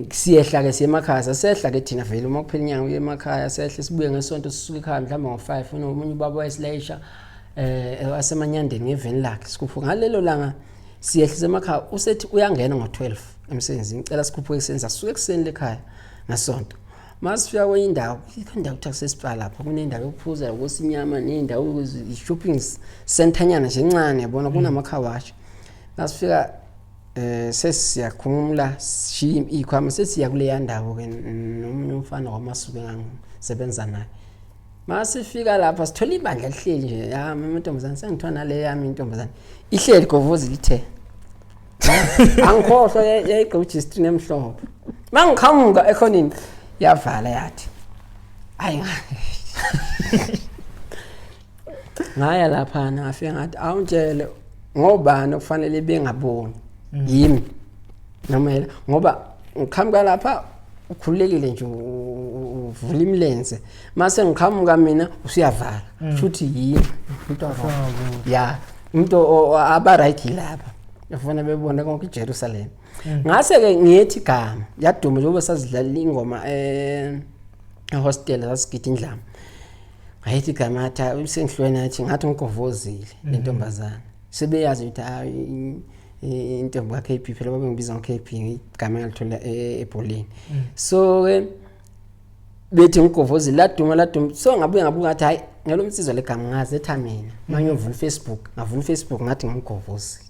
Siyehla ke siye emakhaya, sasehla ke thina vele uma kuphela inyanga uye emakhaya, sehle sibuye ngesonto, sisuke ekhaya mhlawumbe ngo-5. Unomunye ubaba wayesilayisha wasemanyandeni ngeveni lakhe, sikhuphuka ngalelo langa siyehlisa emakhaya. Usethi uyangena ngo-12 emsebenzini, cela sikhuphuke ekuseni. Sasuke ekuseni lekhaya ngesonto. Masifika kwenye indawo, ikho indawo kuthiwa kusespa lapha, kunendawo yokuphuza yokosa inyama, nendawo i-shopping center nyana nje encane, yabona, kunama-car wash. Masifika sesiyakhumula, sishiya ikhwama, sesiya kuleya ndawo ke nomunye umfana wamasuku engangisebenza naye. Masifika lapha sithola ibandla lihleli nje, yami amantombazane, sengithiwa nale yami intombazane ihleli govozi lithe angikhohlwa, yayigqoke ujistrini emhlophe. Mangiqhamuka ekhoneni yavala, yathi ayi. Ngaya laphana, ngafika ngathi awuntshele ngobani okufanele bengaboni, yimi noma yena, ngoba ngiqhamuka lapha ukhululekile nje, uvula imilenze, mase ngiqhamuka mina usuyavala, futhi yimi umuntu wrong ya umuntu aba right lapha ufuna bebone konke iJerusalem. Ngase ke ngiyethi igama yaduma njengoba sazidlala ingoma ehostel, sasigida indlama. Ngayithi igama, athi usengihlweni, athi ngathi ngigovozile le ntombazane, sebeyazi ukuthi hayi, intombi ka-KP phela, babengibiza ngo-KP, igama engalithola ebholeni. So ke bethi ngigovozile, laduma laduma. So ngabuye ngabuka, ngathi hayi, ngelo msizwa legama ngazetha mina uma ngiyovula uFacebook. Ngavula uFacebook, ngathi ngimgovozile.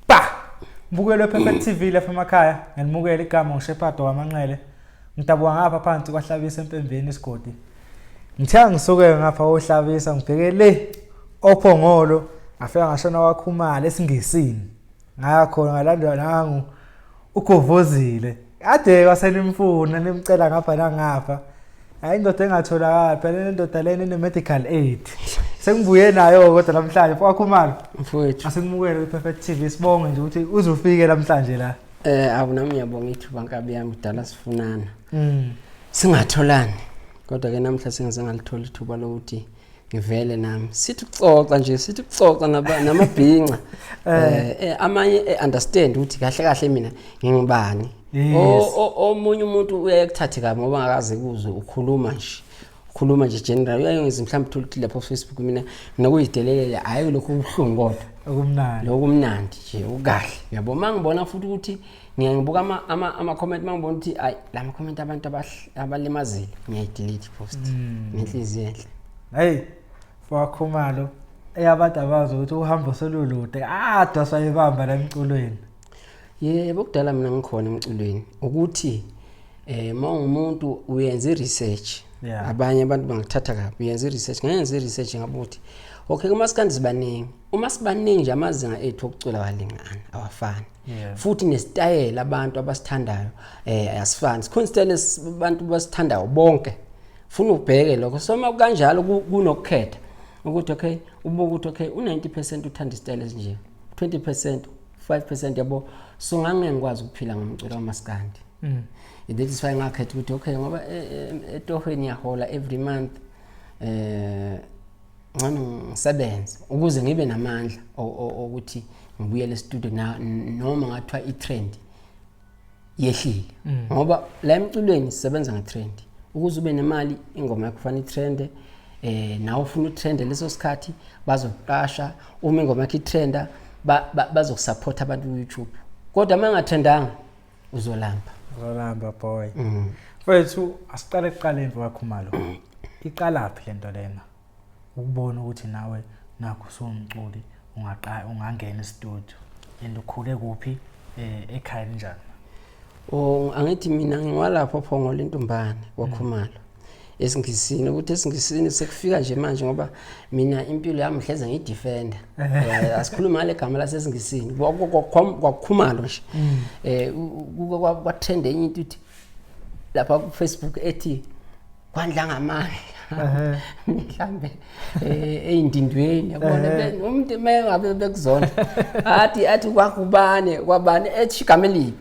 Pa! Mbukelo Perfect TV lapha emakhaya, ngiyanimukela. Igama nguShepherd wamanqele. Ngidabuka ngapha phansi kwaHlabisa eMpembeni isigodi. Ngithe ngisuke ngapha oHlabisa ngibheke le oPhongolo, ngafika ngashona kwaKhumalo esiNgisini. Ngaya khona ngalandwa nangu ugovozile. Kade kwasenimfuna nimcela ngapha nangapha. Hayi, indoda engatholakali phela le ndoda lena ine-medical aid. Sengibuye nayo kodwa namhlanje kwaKhumalo. Mfowethu. Asimukele kwi-Perfect TV, sibonge nje ukuthi uzufike namhlanje la. Awu, nami ngiyabonga ithuba, nkabi yami, kudala sifunana. Singatholani. Kodwa ke namhla sengize ngalithola ithuba lokuthi ngivele nami. Sithi ukuxoxa nje, sithi ukuxoxa namabhinca. Amanye understand ukuthi kahle kahle mina ngingubani. Omunye umuntu uyaye kuthathe kabi ngoba angakaze kuzwe ukhuluma nje. Ukhuluma nje general, uyayenza mhlawumbe uthola ukuthi lapha Facebook mina nginokuyidelelele, hayi lokho kubuhlungu kodwa. Okumnandi. Lokumnandi nje ukahle, yabo. Uma ngibona futhi ukuthi ngiyangibuka ama comment, uma ngibona ukuthi ayi, lama comment abantu abalimazile, ngiyayidelete post ngenhliziyo enhle. Hey, kwaKhumalo, eyabantu abazi ukuthi uhambo solulude. Ah, doswa ibamba la emculweni. Yebo, kudala mina ngikhona emculweni, ukuthi uma ungumuntu uyenza i-research. Abanye abantu bangakuthatha kabi. Uyenza i-research, ngayenza i-research, ngabuka ukuthi okay, kumasikandi sibaningi, uma sibaningi nje amazinga ethu okucula awalingani, awafani. Futhi nesitayela abantu abasithandayo asifani. Sikhona isitayela abantu basithandayo bonke, funa ubheke lokho. So uma kanjalo kunokukhetha ukuthi okay, ubuka ukuthi okay, u-90% uthanda isitayela esinje, 20%, 5%, yabo. So ngangeke ngikwazi ukuphila ngomculo wamaskandi. That is why ngakhetha ukuthi okay, ngoba etohweni ngiyahola every month, ngcono ngisebenze ukuze ngibe namandla okuthi ngibuyele e-studio na noma ngathiwa i-trend yehlile, ngoba la emculweni sisebenza nge-trend. Ukuze ube nemali, ingoma yakho kufanele itrende, nawe ufuna utrende leso sikhathi bazokuqasha. Uma ingoma yakho itrenda, bazokusupport abantu ku-YouTube, kodwa uma ingatrendanga uzolamba. Uzolamba, boy. Mfethu, asiqale ekuqaleni kwaKhumalo. Iqalaphi lento lena? Ukubona ukuthi nawe nakho usumculi, ungaqala ungangena e-studio, and ukhule kuphi, ekhaya njani? Oh, angithi mina ngiwalapho Phongolo, intumbane kwaKhumalo. Esingisini ukuthi esingisini sekufika nje manje, ngoba mina impilo yami hleze ngiyidefender. Asikhulume ngale gama lasesingisini, kwakukhumalo nje. Kuke kwatrend enye into ithi lapha ku Facebook ethi kwandla ngamandla, mhlambe eyindindweni, yabona, umuntu mengabe bekuzona athi kwakubane kwabani ethi igama elibi.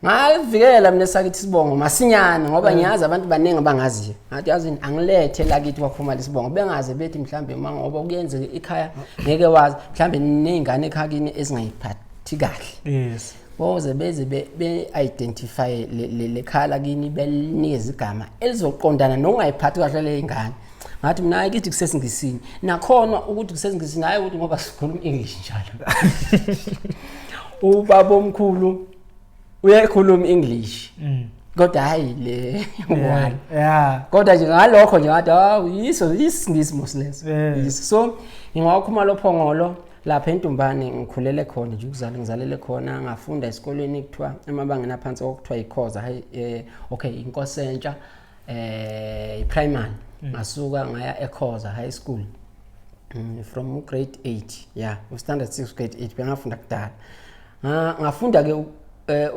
Ngavikela mina sakithi sibongo masinyane, ngoba ngiyazi abantu baningi abangaziyo. Ngathi yazi angilethe lakithi kwakhuma lesibongo, bengaze bethi mhlambe uma ngoba kuyenzeka ikhaya ngeke wazi, mhlambe nezingane ekhaya kini ezingayiphathi kahle. Boze beze be-identify le khaya lakini, belinikeze igama elizoqondana nokungayiphathi kahle le ngane. Ngathi mina hayi, kithi kusesingisini, nakhona ukuthi kusesingisini, hayi ukuthi ngoba sikhuluma English njalo. Ubaba omkhulu uyayikhuluma English, kodwa hayi le one. Kodwa nje ngalokho nje ngathi hawu, yiso isingisi mos leso. Yiso. So ngingawakhuma lophongolo lapha eNtumbane, ngikhulele khona nje, ukuzala ngizalele khona. Ngafunda esikolweni kuthiwa emabangeni aphansi okuthiwa ikhoza hayi, okay, inkosentsha primary. Ngasuka ngaya eKhoza High School from grade 8, yeah, u standard 6, grade 8 bengafunda kudala. Ngafunda ke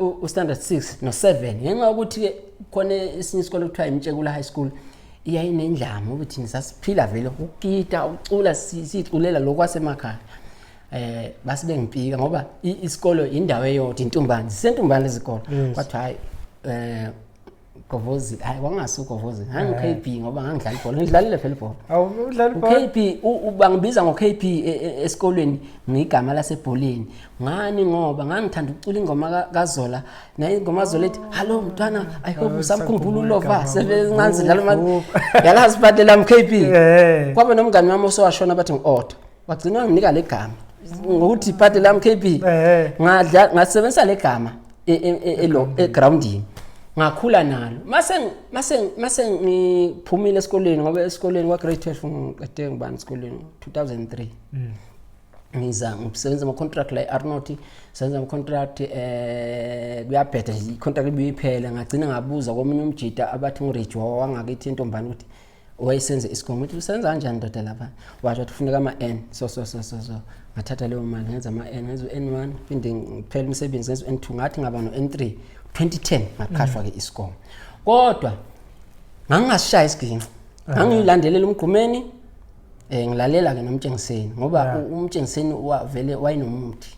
u standard 6 no 7 ngenxa yokuthi ke khona esinye isikole kuthiwa iMtshekula High School, iyayinendlama ukuthi sasiphila vele ukugida, ucula, siculela lokwasemakhaya. Base bengipika ngoba isikolo indawo eyodwa, intumbane, sisentumbane izikolo. Kwathiwa hayi, Govozi, hayi, kwangasi uGovozi, ngangi KB ngoba ngangidlala ibhola, ngidlalile phela ibhola. Awu, udlala ibhola. KB, bangibiza ngo KB esikolweni ngigama lasebholeni. Ngani? Ngoba ngangithanda ukucula ingoma kaZola, naye ingoma kaZola ethi hallo mntwana, I hope usamkhumbula ulova sebencanzi dlala manje, yalazi ibhande lami KB. Kwaba nomngani wami osowashona bathi ngi-Otto, wagcina wanginika le gama ngokuthi ibhande lami KB. Ngadla ngasebenzisa le gama egroundini, ngakhula nalo. Mase ngiphumile esikoleni, ngoba esikoleni kwa grade 12 ngiqede ngibani esikoleni 2003. Ngiza ngisebenza ama contract la eArnott, senza ama contract, kuyabheda nje, i-contract ibuye iphele. Ngagcina ngabuza komunye umjida abathi nguRich wangakithi intombane ukuthi wayesenze isigongo, ukuthi usenza kanjani ndoda lapha. Washo ukuthi kufuneka ama-N, so so so so so. Ngathatha leyo mali, ngenza ama-N, ngenza u-N1, phinde ngiphela umsebenzi ngenza u-N2, ngathi ngaba no-N3 2010, ngaqhashwa-ke isigongo. Kodwa ngangingasishaya isiginci, ngangiyilandelela umgqumeni, ngilalela ke nomtshengiseni ngoba umtshengiseni wavele wayenomuthi.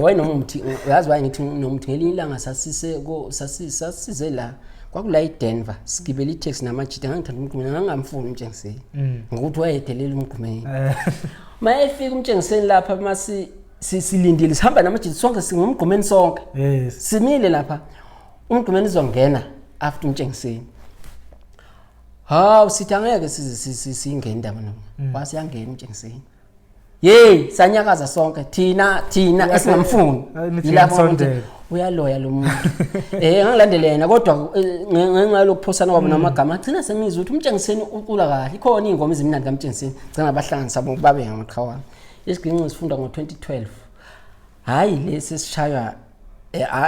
Wayenomuthi, uyazi waye ngithi unomuthi. Ngelinye ilanga sasise ko sasisize la kwakula iDenver, sigibela itaxi namajita. Ngangithanda umgqumeni, ngangamfuni umtshengiseni ngokuthi wayedelela umgqumeni. Mayefika umtshengiseni lapha, masi silindile, sihamba namajita sonke, singumgqumeni sonke. Simile lapha, umgqumeni izongena after umtshengiseni. Hawu, sithi angeke size singene indaba noma wase yangena umtshengiseni. Yey, sanyakaza sonke thina esingamfuni. Hayi, nithi Yilapho ukuthi uyamsondela. uyaloya lo muntu. Ngangilandele yena, kodwa ngenxa yokuphosana kwabo namagama, agcina sengizwa ukuthi umtshengiseni ucula kahle, ikhona iy'ngoma ezimnandi kamtshengiseni. Gcina bahlanganisa babe ngamaqhawana. Isiginci sifunda ngo-2012, hhayi lesi esishaywa,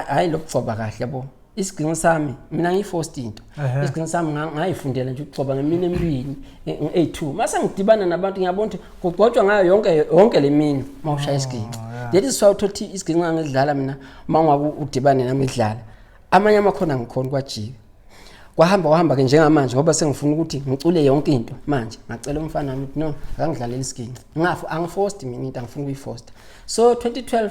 hhayi lokugcoba kahle, yabo. Isiginci sami mina ngiyifosta into. Isiginci sami ngayifundela nje ukugcoba ngemini emibili, ngi-A2. Mase ngidibana nabantu, ngiyabona ukuthi kugcotshwa ngayo yonke yonke le mini uma ushaya isiginci. That is why uthothi isiginci ngangidlala mina, uma ungabe udibane nami ngidlala amanye amakhona ngikhona kwajika. Kwahamba kwahamba ke njengamanje, ngoba sengifuna ukuthi ngicule yonke into manje, ngacela umfana wami ukuthi no, akangidlaleli isiginci. Ngafu angifosti mina into, angifuni ukuyifosta. So 2012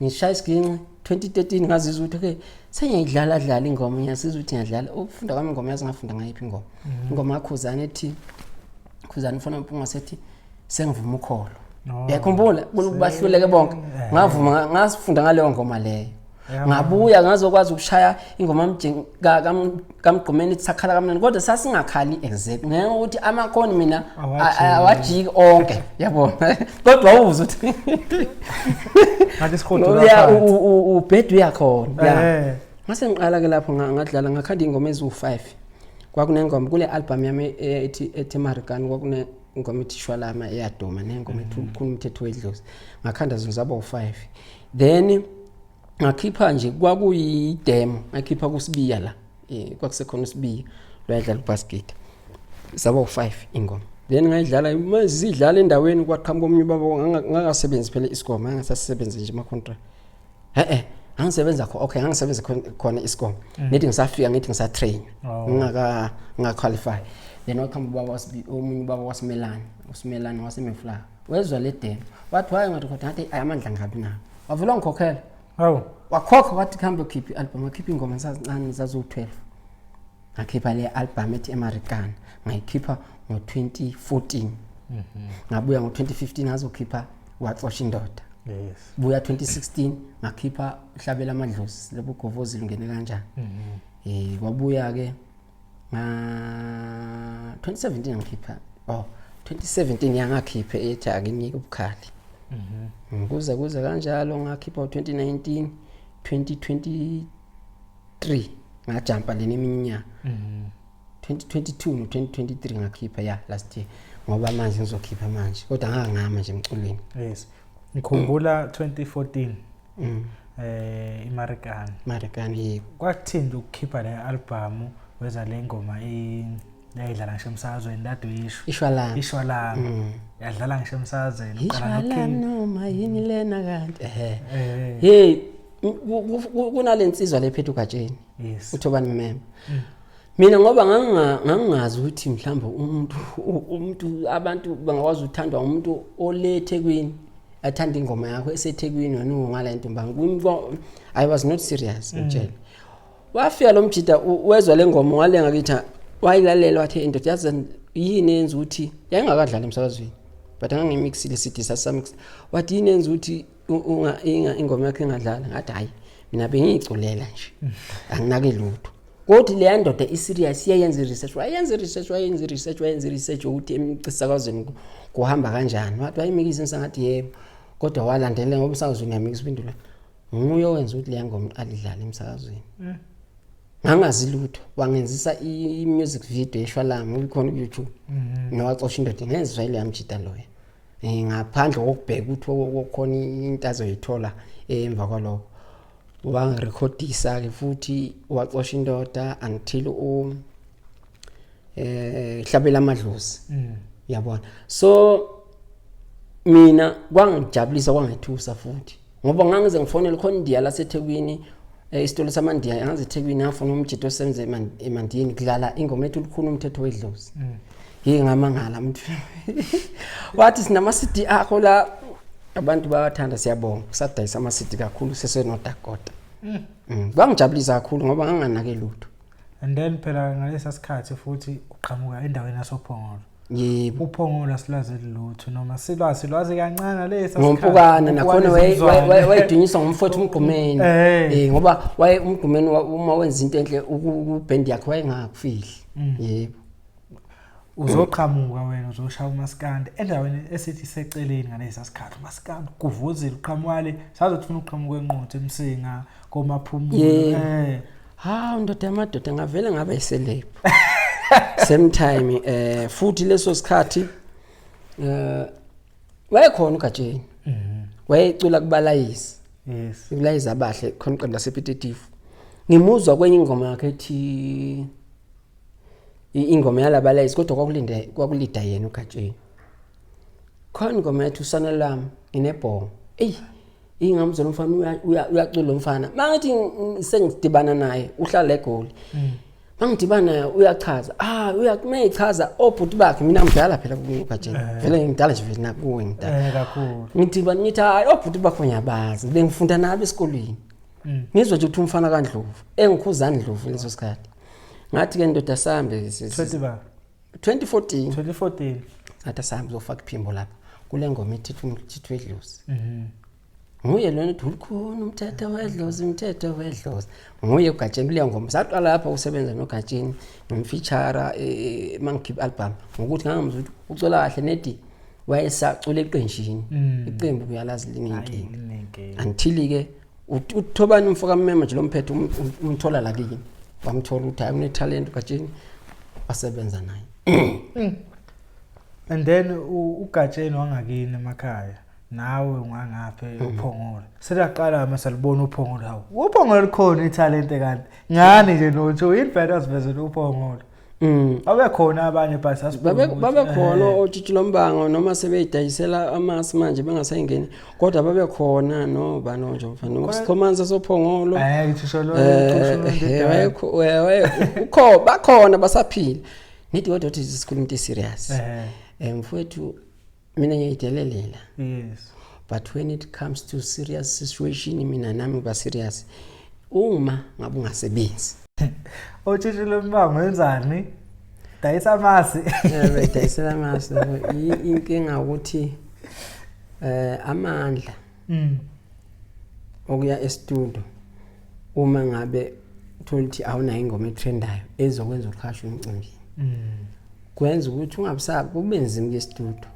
ngishaya isiginci, 2013 ngazizwa ukuthi okay, sengiyidlala dlala ingoma, ngiyasizwa ukuthi ngiyadlala. Ukufunda kwami ingoma, yazi ngafunda ngayiphi ingoma? Ingoma kaKhuzani ethi Khuzani ufana mpunga, sethi sengivuma ukholo. Uyakhumbula kubahluleke bonke, ngavuma, ngasifunda ngaleyo ngoma leyo. Ngabuya ngazokwazi ukushaya ingoma kaMgqumeni ithi sakhala kamnandi, kodwa sasingakhali exact ngenxa yokuthi amakhoni mina Awajiki. Awajiki onke, yabona, kodwa wawuzwa ukuthi Ngathi isihudo uya laphansi. Ubhede uyakhona, ya. Ngase ngiqala ke lapho, ngadlala, ngakhanda ingoma eziwu-5. Kwakunengoma kule album yami ethi Marikani, kwakune ingoma ethi Shwalama eyaduma, nengoma ethi Ukhulu Umthetho Wedlozi. Ngakhanda zona zaba u5, then ngakhipha nje, kwakuyi-demo, ngakhipha kuSibiya la, kwakusekhona uSibiya. Lwayidlala ubasket, saba u5 ingoma. Then ngayidlala, mazidlala endaweni, kwaqhamuka omunye ubaba. Ngakasebenzi phela isigoma, ngangasasebenzi nje ama contract. Ngangisebenza kho, okay, ngangisebenza khona isigoma. Ngithi ngisafika, ngithi ngisatrain, ngingaka ngingaqualify. Then waqhamuka ubaba omunye ubaba wasimelane, usimelane wasemefla, wezwa le demo, wathi waye ngathi kodwa, ngathi ayi, amandla ngabi nawo. Wavela wangikhokhela. Hawu. Wakhokha, wathi kuhambe ukhiphe i-album. Wakhipha ingoma zazincane zaziwu-12. Ngakhipha le album ethi Emarikana, ngayikhipha ngo-2014. Ngabuya ngo-2015, ngazokhipha Waxosha Indoda. Buya 2016, ngakhipha Uhlabela Amadlozi, lobu govozi lungene kanjani. Kwabuya ke nga 2017 ngikhipha, oh, 2017 yangakhiphe ethi Akinike Ubukhali. Kuze kuze kanjalo ngakhipha u2019, 2023, ngajumpa lena eminye iminyaka, 2022 no 2023 ngakhipha, ya, last year, ngoba manje ngizokhipha manje, kodwa ngangama nje emculweni. Yes, ngikhumbula 2014, iMarikana. Marikana, yebo. Kwakuthini ukukhipha le album, weza le ngoma yayidlala ngisho emsakazweni, lade uyisho? Ishwa Lami. Ishwa Lami. Yadlala ngisho emsakazweni, uqala Ishwa lami noKing. Noma yini lena kanti, ehe. Hey, kunale nsizwa lephethe uGatsheni, uThobani Mmema. Mina ngoba ngangingazi ukuthi mhlawumbe umuntu abantu bangakwazi ukuthandwa umuntu ole eThekwini, athanda ingoma yakho eseThekwini, wena ungala entombanga. I was not serious, ngitshela. Wafika lo mjida, wezwa le ngoma, walenga kithi, wayilalela, wathi, indoda, yazi yini yenza ukuthi yayingakadlali emsakazweni, but ngangimixile CD, sasamix. Wathi, yini yenza ukuthi ingoma yakho ingadlala? Ngathi, hayi, mina bengiyiculela nje, anginake lutho. Kodwa leya ndoda i-serious, iyayenza i-research, wayenza i-research, wayenza i-research, wayenza i-research ukuthi emsakazweni kuhamba kanjani. Wathi wayimikisa, ngathi yebo, kodwa walandela ngoba umsakazweni uyamikisa uphendula. Nguye owenza ukuthi leya ngoma alidlale emsakazweni. Ngangazi lutho, wangenzisa i-music video yeShwa Lami, ukhona ku-YouTube, noWaxosha Indoda, ngenziswa ile yamjida loyo, ngaphandle kokubheka ukuthi okukhona into azoyithola emva kwalokho. Wangirekhodisa-ke futhi Waxosha Indoda until u Hlabela Amadlozi, yabona. So mina kwangijabulisa, kwangethusa futhi, ngoba ngangize ngifonele khona indiya laseThekwini, isitolo samandiya ngaze eThekwini, ngafuna umjito osebenza emandiyeni, kudlala ingoma ethi Ulukhuni Umthetho Wedlozi. Yi, ngamangala mntu, wathi sinama CD akho la, abantu bayathanda, siyabonga, sadayisa ama CD kakhulu sesenodakota. Kwangijabulisa kakhulu ngoba nganganake lutho. And then phela ngalesa sikhathi futhi uqhamuka endaweni yasoPhongolo. Yebo. UPhongolo asilazi lutho, noma silwazi kancane lesa. Ngompukana nakhona wayedunyiswa ngumfowethu uMgqumeni. Ngoba waye uMgqumeni, uma wenza into enhle kubhendi yakhe wayengakufihli, yebo. Uzoqhamuka wena uzoshaya umaskandi endaweni esithi seceleni ngalesa sikhathi, umaskandi kuvuzile, uqhamuka le, sazi ukuthi ufuna uqhamuka eNquthu, eMsinga, koMaphumulo. Hawu, ndoda yamadoda, ngavele ngaba iceleb same time, futhi leso sikhathi wayekhona uGatsheni, wayecula kubalayisi, ikulayisi abahle khona iqembu lasePitetifu. Ngimuzwa kwenye ingoma yakhe ethi ingoma yalabalayisi, kodwa kwakulinde kwakulida yena uGatsheni khona ingoma yathi Usana Lwami Nginebhongo. Eyi, ingamzwa lo mfana, uyacula lo mfana. Mangithi sengidibana naye, uhlala eGoli, mangidibana naye uyachaza, uyamechaza obhuti bakhe. Mina ngidala phela kuGatsheni, vele ngidala nje, vele nakuwe ngidala. Kakhulu. Ngithi ngithi hayi, obhuti bakho ngiyabazi, bengifunda nabo esikolweni. Ngizwe nje ukuthi umfana kaNdlovu, engikhuzani Ndlovu leso sikhathi. Ngathi ke, ndoda, sambe. 20 ba? 2014. 2014. Ngathi asambe, uzofaka iphimbo lapha kule ngoma ethi Umthetho Wedlozi. Nguye lona uthi ulukhuni umthetho wedlozi, umthetho wedlozi, nguye uGatsheni kuleyo ngoma. Saqala lapha usebenza noGatsheni, ngimfeature mangikhipha album, ngokuthi ngangimzwa ukuthi ucula kahle, nedi wayesacula eqenjini. Iqembu kuyalazi linenkinga. Linenkinga. Until ke uThobani umfoka Mmema nje lomphethe umthola la kini, wamthola ukuthi hayi, une-talent uGatsheni, wasebenza naye. And then uGatsheni wangakini emakhaya, nawe ungangaphe uPhongolo, selaqala mase libona uPhongolo, hawu, uPhongolo likhona ithalente kanti ngani nje notho yini phela asivezele uPhongolo. Babe khona abanye but sasibona Babe ukuthi, babe khona otshitshi lombango noma sebeyidayisela amasi manje bengasayingeni, kodwa babe khona noba nonje mfana uSikhomanzi sophongolo. Ngisho lo Ukho bakhona basaphila. Ngithi kodwa uthi sikhuluma into serious. Mfowethu, mina ngiyidelelela. But when it comes to serious situation, mina nami ba serious. Uma ngabe ungasebenzi. Otshitshi lombango wenzani? Dayisa amasi. Bedayisela amasi. Inkinga ukuthi amandla okuya e-studio, uma ngabe uthola ukuthi awunayo ingoma etrendayo ezokwenza uqhashwe umcimbi, kwenza ukuthi ungabusabi, kube nzima ukuya e-studio.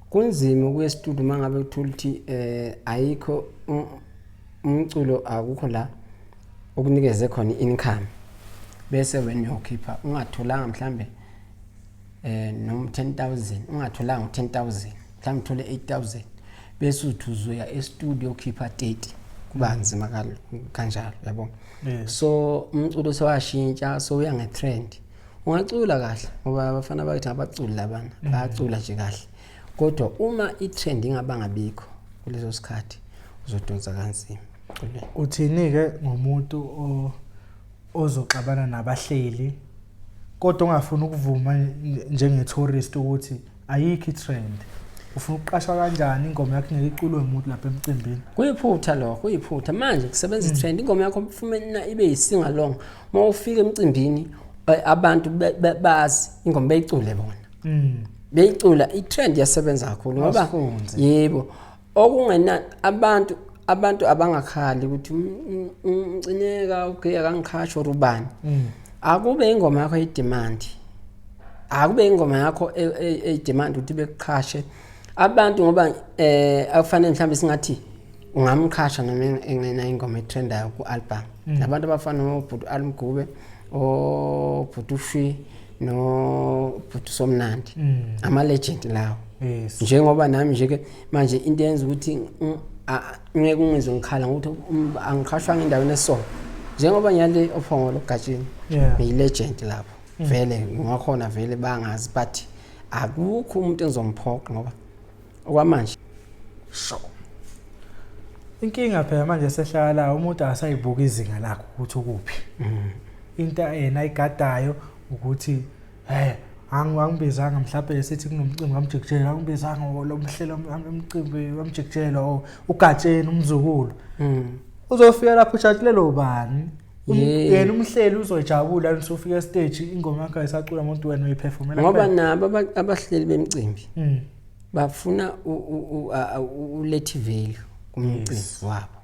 Kunzima ukuya e-studio uma ngabe uthola ukuthi ayikho umculo, akukho la okunikeze khona i-income, bese wena uyokhipha ungatholanga mhlambe noma 10,000, ungatholanga u10000, mhlawumbe uthole 8000, bese uthi uzoya e-studio ukhipha 30, kuba nzima kanjalo, yabo. So umculo sewashintsha, so uya nge-trend. Ungacula kahle ngoba abafana bakithi abaculi labana, bayacula nje kahle, kodwa uma i-trend ingabangabikho kuleso sikhathi, uzodonsa kanzima emculweni. Uthini ke ngomuntu ozoxabana nabahleli kodwa ongafuni ukuvuma njenge-tourist ukuthi ayikho i-trend? Ufuna ukuqashwa kanjani ingoma yakho ingeke iculwe umuntu lapha emcimbini? Kuyiphutha lokho, kuyiphutha. Manje kusebenza i-trend. Ingoma yakho kufuna ibe yi-sing along. Uma ufika emcimbini, abantu bazi ingoma, beyicule bona, beyicula. I-trend iyasebenza kakhulu ngoba Asifunze. Yebo, okungena abantu abangakhali ukuthi umcineka ugiya kangikhasho or ubani. Akube ingoma yakho i-demand, akube ingoma yakho eyi-demand ukuthi bekuqhashe abantu, ngoba akufanele mhlawumbe singathi ungamqhasha noma engena ingoma etrendayo ku-album. Nabantu abafana nobhuti Almgube, obhuti uShwi nobhuti Somnandi, ama-legend lawo. Njengoba nami nje ke manje, into eyenza ukuthi ngeke ungizwe ngikhala ngokuthi angiqhashwanga endaweni eso, njengoba ngiyale ophongolo ogatsheni, ngiyi-legend lapho vele, ngakhona vele bangazi, but akukho umuntu engizomphoqa ngoba okwamanje. Sure. Inkinga phela manje sehlala umuntu akasayibuka izinga lakhe ukuthi ukuphi. Into yena ayigadayo ukuthi angibizanga, mhlawumbe sithi kunomcimbi kamjikijelo, angibizanga lo mhlelo umcimbi wamjikijelo or ugatsheni umzukulu. Uzofika lapho ujatshulelwe ubani? Yena umhleli uzojabula usufika e-stage, ingoma yakho ayisacula umuntu, wena uyiperformela. Ngoba nabo abahleli bemicimbi bafuna ulethe value kumcimbi wabo,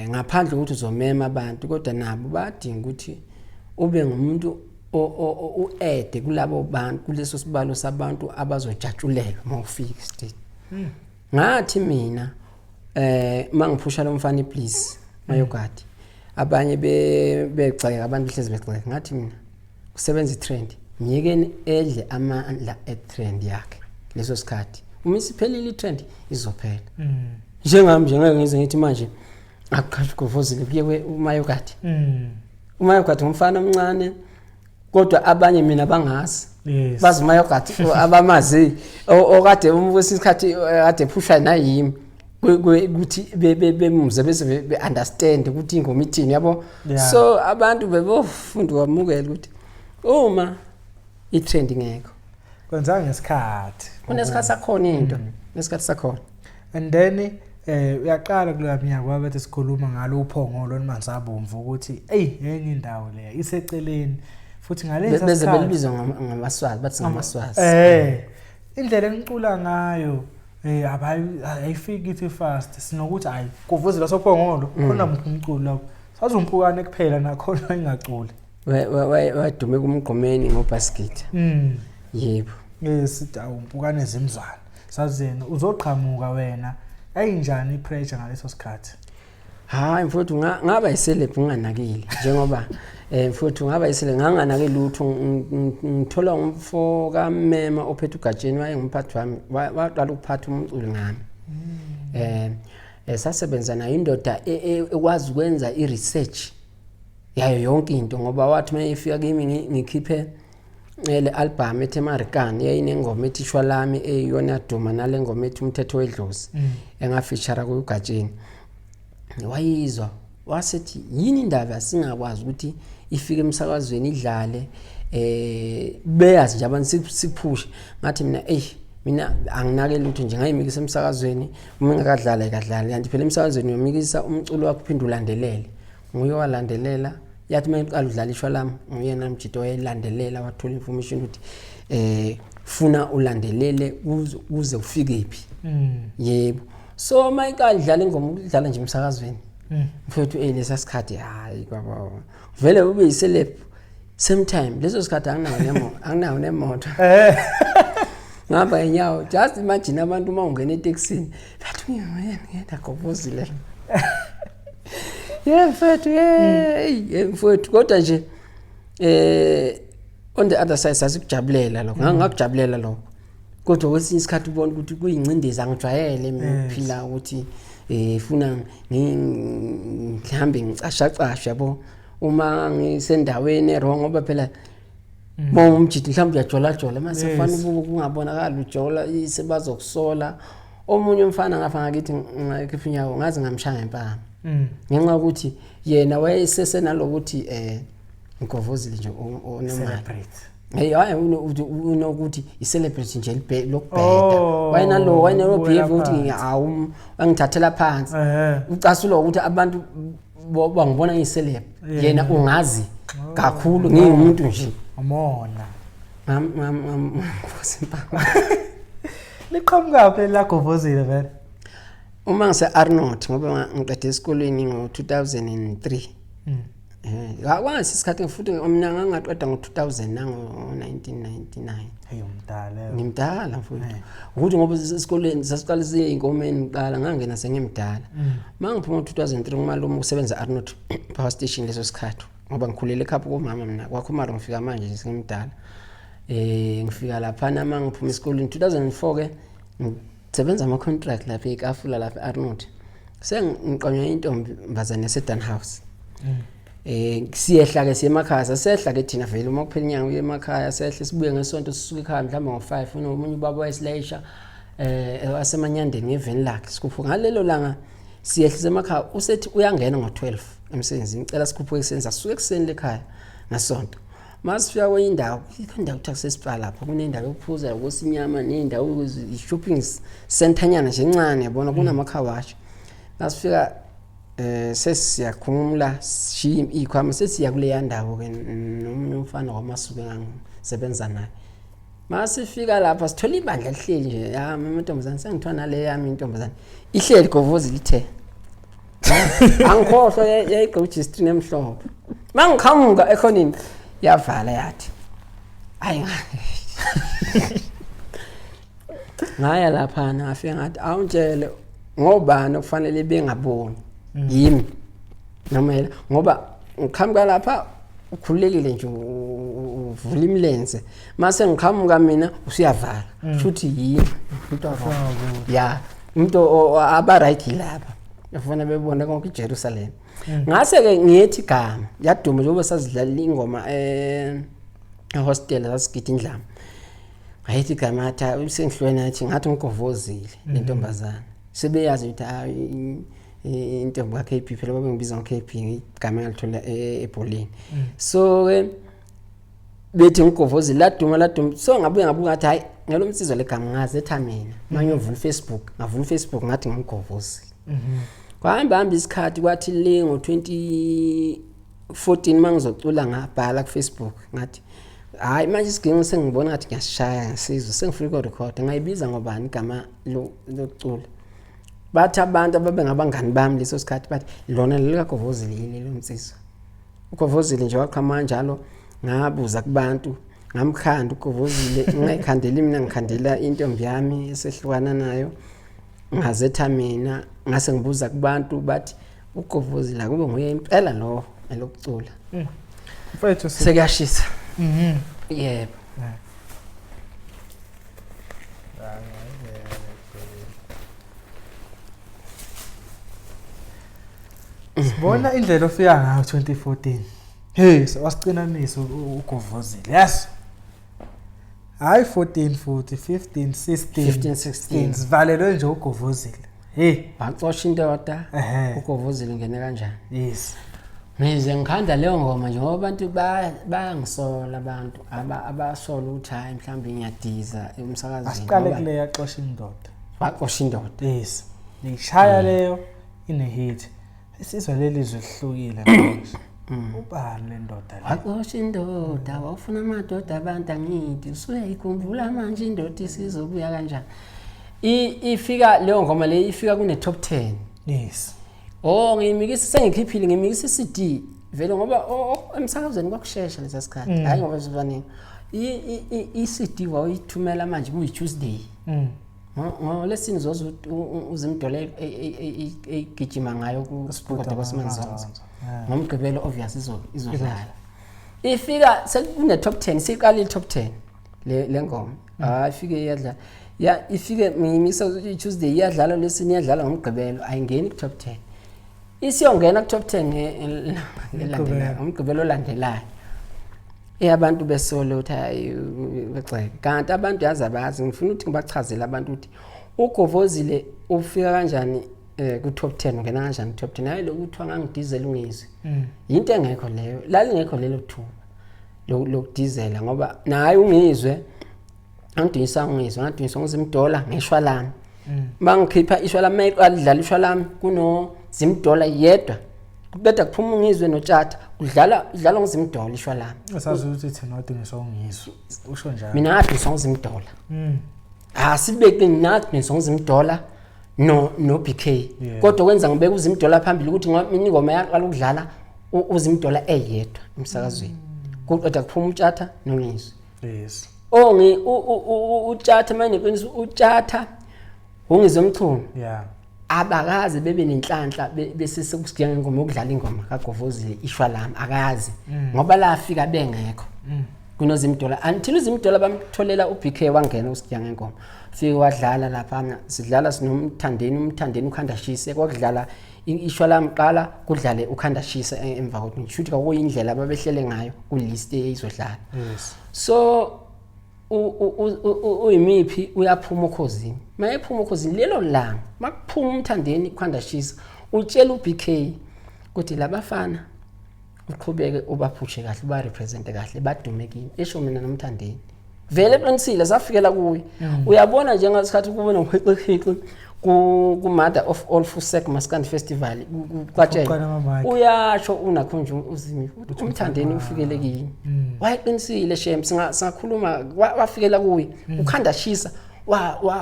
ngaphandle ukuthi uzomema abantu, kodwa nabo badinga ukuthi ube ngumuntu uede kulabo bantu, kuleso sibalo sabantu abazojatshulelwa uma ufika stage. Ngathi mina mangiphusha lo mfana, please mayogadi, abanye begxeka, abantu behlezi begxeka. Ngathi mina kusebenza i-trend, myekeni edle amandla e-trend yakhe leso sikhathi. Uma isiphelile i-trend, izophela. Njengami nje, ngeke ngize ngithi manje akuqhashi govozile kuye umayokati. Umayokati ngumfana omncane, kodwa abanye mina bangazi. Bazi umayokati abamazi okade kwesinye isikhathi kade ephushwa nayimi ukuthi bemuze bese be-understand ukuthi ingoma ithini, yabo. So abantu bebofunda ukwamukela ukuthi uma i-trend ingekho, Kwenzeka ngesikhathi. Kunesikhathi sakhona into, nesikhathi sakhona. And then uyaqala kuloya mnyaka wabethi sikhuluma ngalo uphongolo olumanzabomvu ukuthi ey yenye indawo leya iseceleni futhi ngalesa beze belibizwa ngamaswazi, bathi ngamaswazi. Indlela enicula ngayo abayi ayifiki ithi fast, sinokuthi hayi kuvuzela sophongolo khona muphi umculo lapho, sazumpukane kuphela nakhona ingaculi. Wadume kumgqomeni ngobasket. Yebo. Sithi awumpukane zimzwana, sazena uzoqhamuka wena, ayinjani i-pressure ngaleso sikhathi? Hayi mfowethu, ngaba yi-celeb nginganakile, njengoba mfowethu ngaba yi-celeb nganganake lutho. Ngithola umfo kamema ophethe ugatsheni, wayengumphathi wami, waqala ukuphatha umculi ngami. Sasebenza nayo, indoda ekwazi ukwenza i-research. Yayo yonke into, ngoba wathi uma efika kimi ngikhiphe le album ethi American, yayinengoma ethi Ishwa Lami eyiyona duma, nale ngoma ethi Umthetho Wedlozi engafeature kuYugatsheni. Wayizwa wasethi yini indaba singakwazi ukuthi ifike emsakazweni idlale, beyazi nje abantu siphushe. Ngathi mina, ey, mina anginake lutho nje, ngayimikisa emsakazweni, uma ingakadlala ikadlala. Kanti phela emsakazweni uyomikisa umculo wakho uphinde ulandelele. Nguye owalandelela, yathi uma iqala udlala Ishwa Lami, nguyena mjito wayelandelela, wathola information ukuthi funa ulandelele kuze ufike phi. Yebo, so uma iqala idlala ingoma, ukudlala nje emsakazweni, mfowethu, lesa sikhathi, hayi baba, vele ube yiceleb same time. Leso sikhathi anginawo nemo, anginawo nemoto, ngihamba ngenyawo. Just imagine abantu uma ungena etekisini bathi ngiyena Govozile. Yeah mfowethu, yeah mfowethu, kodwa nje on the other side sasikujabulela lokho, ngakujabulela lokho, kodwa kwesinye isikhathi ubona ukuthi kuyingcindezi, angijwayele mina ukuphila ukuthi funa ngihambe ngicasha casha, yabo, uma ngisendaweni e-wrong, ngoba phela uma umjidi mhlawumbe uyajola jola, mase kufanele kungabonakali ujola, sebazokusola. Omunye umfana ngapha ngakithi, ngakhipha unyawo, ngaze ngamshaya ngempama ngenxa yokuthi yena wayesesenalokuthi ngovozile nje onemali. Celebrate. Hey, hayi, unokuthi i-celebrity nje lokubheda. Oh, Wayenalo ubukela behavior ukuthi phansi. awu, wangithathela phansi. Ucasulwa ukuthi abantu bangibona ngiyi-celeb, yena ungazi kakhulu, ngingumuntu nje. Umona. Ngamvusa impama. Liqhamuka phi la Govozile vele? Uma ngise-Arnot, ngoba ngiqede esikolweni ngo-2003. Kwangasi isikhathi futhi mina ngangaqeda ngo-2000 nango-1999. Hey, umdala. Ngimdala mfowethu, ukuthi ngoba esikolweni sasiqala siye ey'nkomeni kuqala, ngangena sengimdala. Uma ngiphuma ngo-2003, umalume usebenza Arnot Power Station leso sikhathi, ngoba ngikhulele ekhapha komama mina kwaKhumalo, ngifika manje sengimdala. Ngifika laphana uma ngiphuma esikolweni 2004 ke, ngisebenza ama-contract lapha eKafula, lapha e-Arnot, sengiqonywa intombazane yase-Dan House. Siyehla ke siye emakhaya, sasehla ke thina vele uma kuphela inyanga uye emakhaya, sehle sibuye ngesonto, sisuke ekhaya mhlawumbe ngo-5. Unomunye ubaba wayesilayisha wasemanyandeni ngeveni lakhe, sikhuphuka ngalelo langa, siyehlisa emakhaya, usethi uyangena ngo-12 emsebenzini, cela sikhuphuke ekuseni. Sasuke ekuseni lekhaya ngesonto. Masifika kwenye indawo, ikho indawo kuthiwa kusespa, lapha kunendawo yokuphuza yokusinyama, nendawo i-shopping center nyana nje encane, yabona, kunama-car wash. Masifika sesiyakhumula, sishiya ikhwama, sesiya kuleya ndawo ke nomunye umfana wamasuku engangisebenza naye. Masifika lapha sithola ibandla lihleli nje, yami amantombazane, sengithiwa nale yami intombazane ihleli, Govozi lithe, angikhohlwa, yayigqoke ijistrini emhlophe. Mangiqhamuka ekhoneni yavala, yathi hayi. Ngaya laphana, ngafika ngathi awuntshele ngobani okufanele bengaboni, yimi noma yena, ngoba ngiqhamuka lapha ukhululekile nje, uvula imilenze, mase ngiqhamuka mina usuyavala, shuthi yimi umuntu wrong ya umuntu aba right lapha, ufuna bebone konke iJerusalem. Ngase ke ngiyethi igama yaduma njengoba sazidlala ingoma ehostel, sasigida indlama. Ngayithi igama, athi usengihlweni, athi ngathi ngigovozile lentombazane, sebeyazi ukuthi hayi, intombi ka-KP phela, babengibiza ngo-KP, igama engalithola ebholeni. So ke bethi ngigovozile, laduma laduma. So ngabuye ngabuka, ngathi hayi, ngelo msizwa legama ngazetha mina. Uma ngiyovula uFacebook, ngavula uFacebook, ngathi ngigovozile. Kwahamba hamba isikhathi, kwathi le ngo-2014 uma ngizocula, ngabhala ku-Facebook, ngathi hayi, manje isiginci sengibona ngathi ngiyasishaya, ngisizwe sengifuna ukurekhoda, ngayibiza ngobani igama lokucula. Bathi abantu ababe ngabangani bami leso sikhathi, bathi lona lelikaGovozile yini lo nsizwa uGovozile nje waqhamuka kanjalo. Ngabuza kubantu, ngamkhanda uGovozile, ngayikhandela mina, ngikhandela intombi yami esehlukana nayo, ngazetha mina. Ngase ngibuza kubantu, bathi uGovozile akube nguye impela lo elokucula. Mfethu Sekuyashisa. Yebo. Sibona indlela ofika ngayo 2014. Hey, wasicinanisa ugovozile. Yes. Hayi 14 futhi 15 16 15 16 sivalelwe nje ugovozile. Hey, waxosha indoda ugovozile ngene kanjani? Yes. Ngize ngikhanda leyo ngoma nje ngoba abantu bayangisola abantu abasola ukuthi hayi mhlawumbe ngiyadiza emsakazweni. Asiqale kule yaxosha indoda. Waxosha indoda. Yes. Nishaya leyo ine hit. Isizwe leli zwe lihlukile manje. Ubani le ndoda le? Waxosha indoda, wawufuna amadoda abantu angithi usuyayikhumbula manje indoda isizobuya kanjani. Ifika leyo ngoma le ifika kune top 10. Yes. Oh ngiyimikisa sengikhiphile ngimikisa iCD vele ngoba emsakazweni kwakushesha lesa sikhathi hayi ngoba sibaningi. I-CD wawuyithumela manje kuyi Tuesday. Ngolesini zoze uzimdole egijima ngayo kuSibuda kwaSimanzonzo. Ngomgqibelo obvious izodlala. Ifika sekune top 10 siqala i top 10 le ngoma. Hayi ifike iyadlala. Ya ifike ngimisa Tuesday iyadlala lesini iyadlala ngomgqibelo ayingeni ku top 10. Isiyongena ku top 10 ngelandelayo ngomgqibelo olandelayo. Abantu besolo ukuthi hayi begxeke kanti abantu yazi abazi ngifuna ukuthi ngibachazele abantu ukuthi ugovozile ufika kanjani ku top 10 ungena kanjani ku top 10 hayi lokuthiwa ngangidizela ungizwe into engekho leyo lalingekho lelo thuba lokudizela ngoba naye ungizwe angiduyisa ungizwe ngaduyiswa nguzimdola ngeshwa lami bangikhipha ishwa lami mayiqala ishwa lami kuno zimdola yedwa kubeda kuphuma ungizwe notshatha kudlala idlala nguzimdola ishwa lami Asazi ukuthi thina wadingiswa ungizwe usho njalo mina ngadingiswa nguzimdola asibeke ngadingiswa nguzimdola no BK kodwa kwenza ngibeka uzimdola phambili ukuthi ngoba mina ingoma yaqala ukudlala uzimdola eyedwa emsakazweni kuqeda kuphuma utshatha nongizwe. Yes. Ongi utshatha manje qiniso utshatha ungizwe Mchunu. Yeah. Abakaze bebe nenhlanhla bese sekusigiya ngengoma yokudlala ingoma kaGovozile ishwa lami akazi ngoba lafika bengekho. Kunozimdola until uzimdola bamtholela uBK wangena usigiya ngengoma. Fike wadlala lapha sidlala sinomthandeni umthandeni ukhanda shise kwakudlala ishwa lami qala kudlale ukhanda shisa emva kokuthi ngishuthi kwakuyindlela ababehlele ngayo ku list eyizodlala. Yes. So uyimiphi uyaphuma ukhozini mayephuma ukhozini lelo langa makuphuma umthandeni ukhanda shisa utshela uBK ukuthi labafana uqhubeke ubaphushe kahle uba represent kahle badume kimi esho mina nomthandeni vele eqinisile safikela kuye. Uyabona njengasikhathi kube nohiqihiqi ku Mother of All Fusek Maskandi Festival kuqatshela uyasho unakho nje uzimi umthandeni ufikele kimi wayeqinisile shem singakhuluma wafikela kuye ukhanda shisa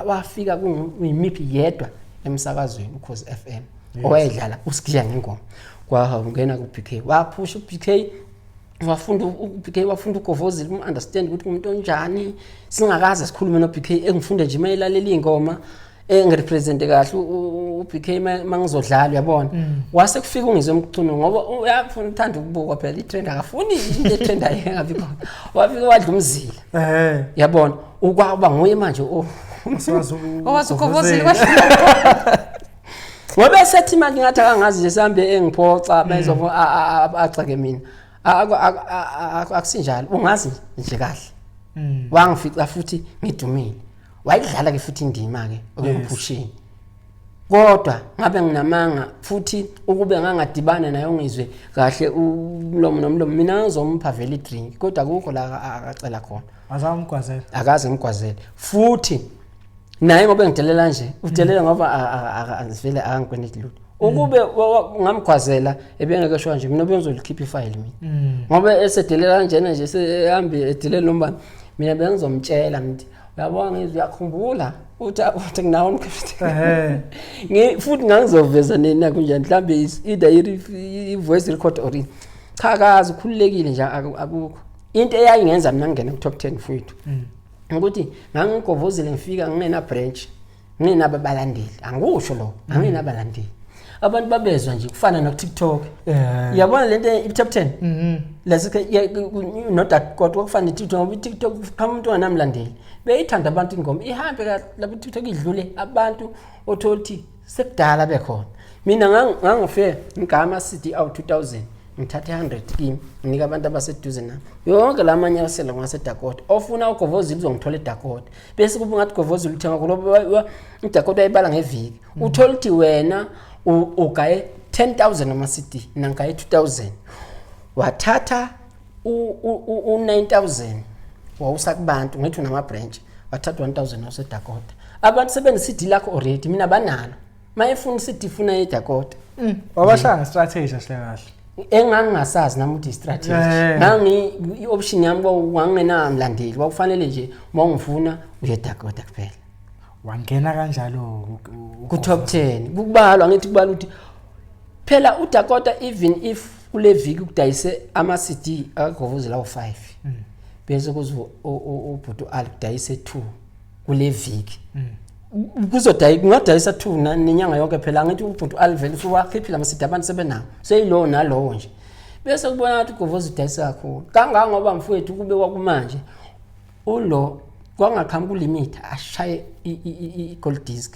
wafika kuyimiphi yedwa emsakazweni ukhozi FM owayedlala usigiya ngengoma kwahamba ku BK waphusha uBK wafunda uBK wafunda ugovozile understand ukuthi umuntu onjani singakaze sikhulume noBK engifunde nje mayilalela ingoma engirepresente kahle uBK mangizodlala uyabona wase kufika ungizwe Mchunu ngoba uyafuna uthanda ukubukwa phela itrend akafuni into etrendayo engabi khona wafika wadla umzila yabona ukwaba nguye manje owazi ugovozile kwahlala ngoba esethi manje ngathi akangazi nje sihambe engiphoxa bezovo agxeke mina akusinjalo ungazi nje kahle wangifica futhi ngidumile wayidlala ke futhi indima ke okuphushini kodwa ngabe nginamanga futhi ukube ngangadibana naye ungizwe kahle umlomo nomlomo mina ngizompha vele idrink kodwa akukho la akacela khona azamgwazela akaze ngigwazele futhi naye ngoba ngidelela nje udelela ngoba vele akangikweneti lutho ukube ngamgwazela ebengeke sho nje mina bengizolikhipha ifile mina ngoba esedelela kanjena nje sehambe edelela noma mina bengizomtshela ngithi uyabona ngizwe uyakhumbula uthi nginawo umkhiphe futhi ngangizoveza nina kunjani mhlambe either i-voice record or cha kazi ukhululekile nje akukho into eyayingenza mina ngingene ku top 10 futhi ukuthi ngangigovozile ngifika ngingena branch ngingenabalandeli angikusho lokho angingenabalandeli abantu babezwa nje kufana no TikTok uyabona lento i top 10 lesi not that kodwa kufana ne TikTok ngoba i-TikTok qhamuka umuntu onganamlandeli beyithanda abantu ingoma ihambe kahle lapho i-TikTok idlule abantu othola ukuthi sekudala bekhona mina ngangifike ngigama CD out 2000 Ngithathe 100 kimi, nginika abantu abaseduze nami. Yonke lamanye asele ngaseDakota. Ofuna uGovozile uzongithola eDakota. Bese kuba ngathi uGovozile uthenga kulo iDakota ayibala ngeviki. Uthola ukuthi wena ugaye 10000 ama CD, mina ngigaye 2000. Wathatha u 9000 wawusa kubantu, ngithi unama branch, wathatha 1000 waseDakota. Abantu sebene CD lakho already, mina banalo. Mayefuna iCD funa eDakota. Wabashaya ngestrategy kahle kahle. Engangingasazi nami ukuthi i-strategy. Ngangi i-option yami kwakungenamlandeli, kwakufanele nje uma ungifuna uye eDakota kuphela. Wangena kanjalo ku top 10. Kubalwa ngithi kubalwa ukuthi phela uDakota even if kule viki kudayise ama CD akaGovozile awu 5. Bese kuze ubhuti Ali kudayise 2 kule viki. Kuzodayi kungadayisa 2 nenyanga yonke phela, angithi ubhuti Ali vele usuwakhiphile ama CD, abantu sebenawo. Seyilowo nalowo nje. Bese kubona ukuthi uGovoza udayisa kakhulu. Kangangoba mfowethu kube kwakumanje ulo kwangaqhamuka ulimit ashaye i-gold disc.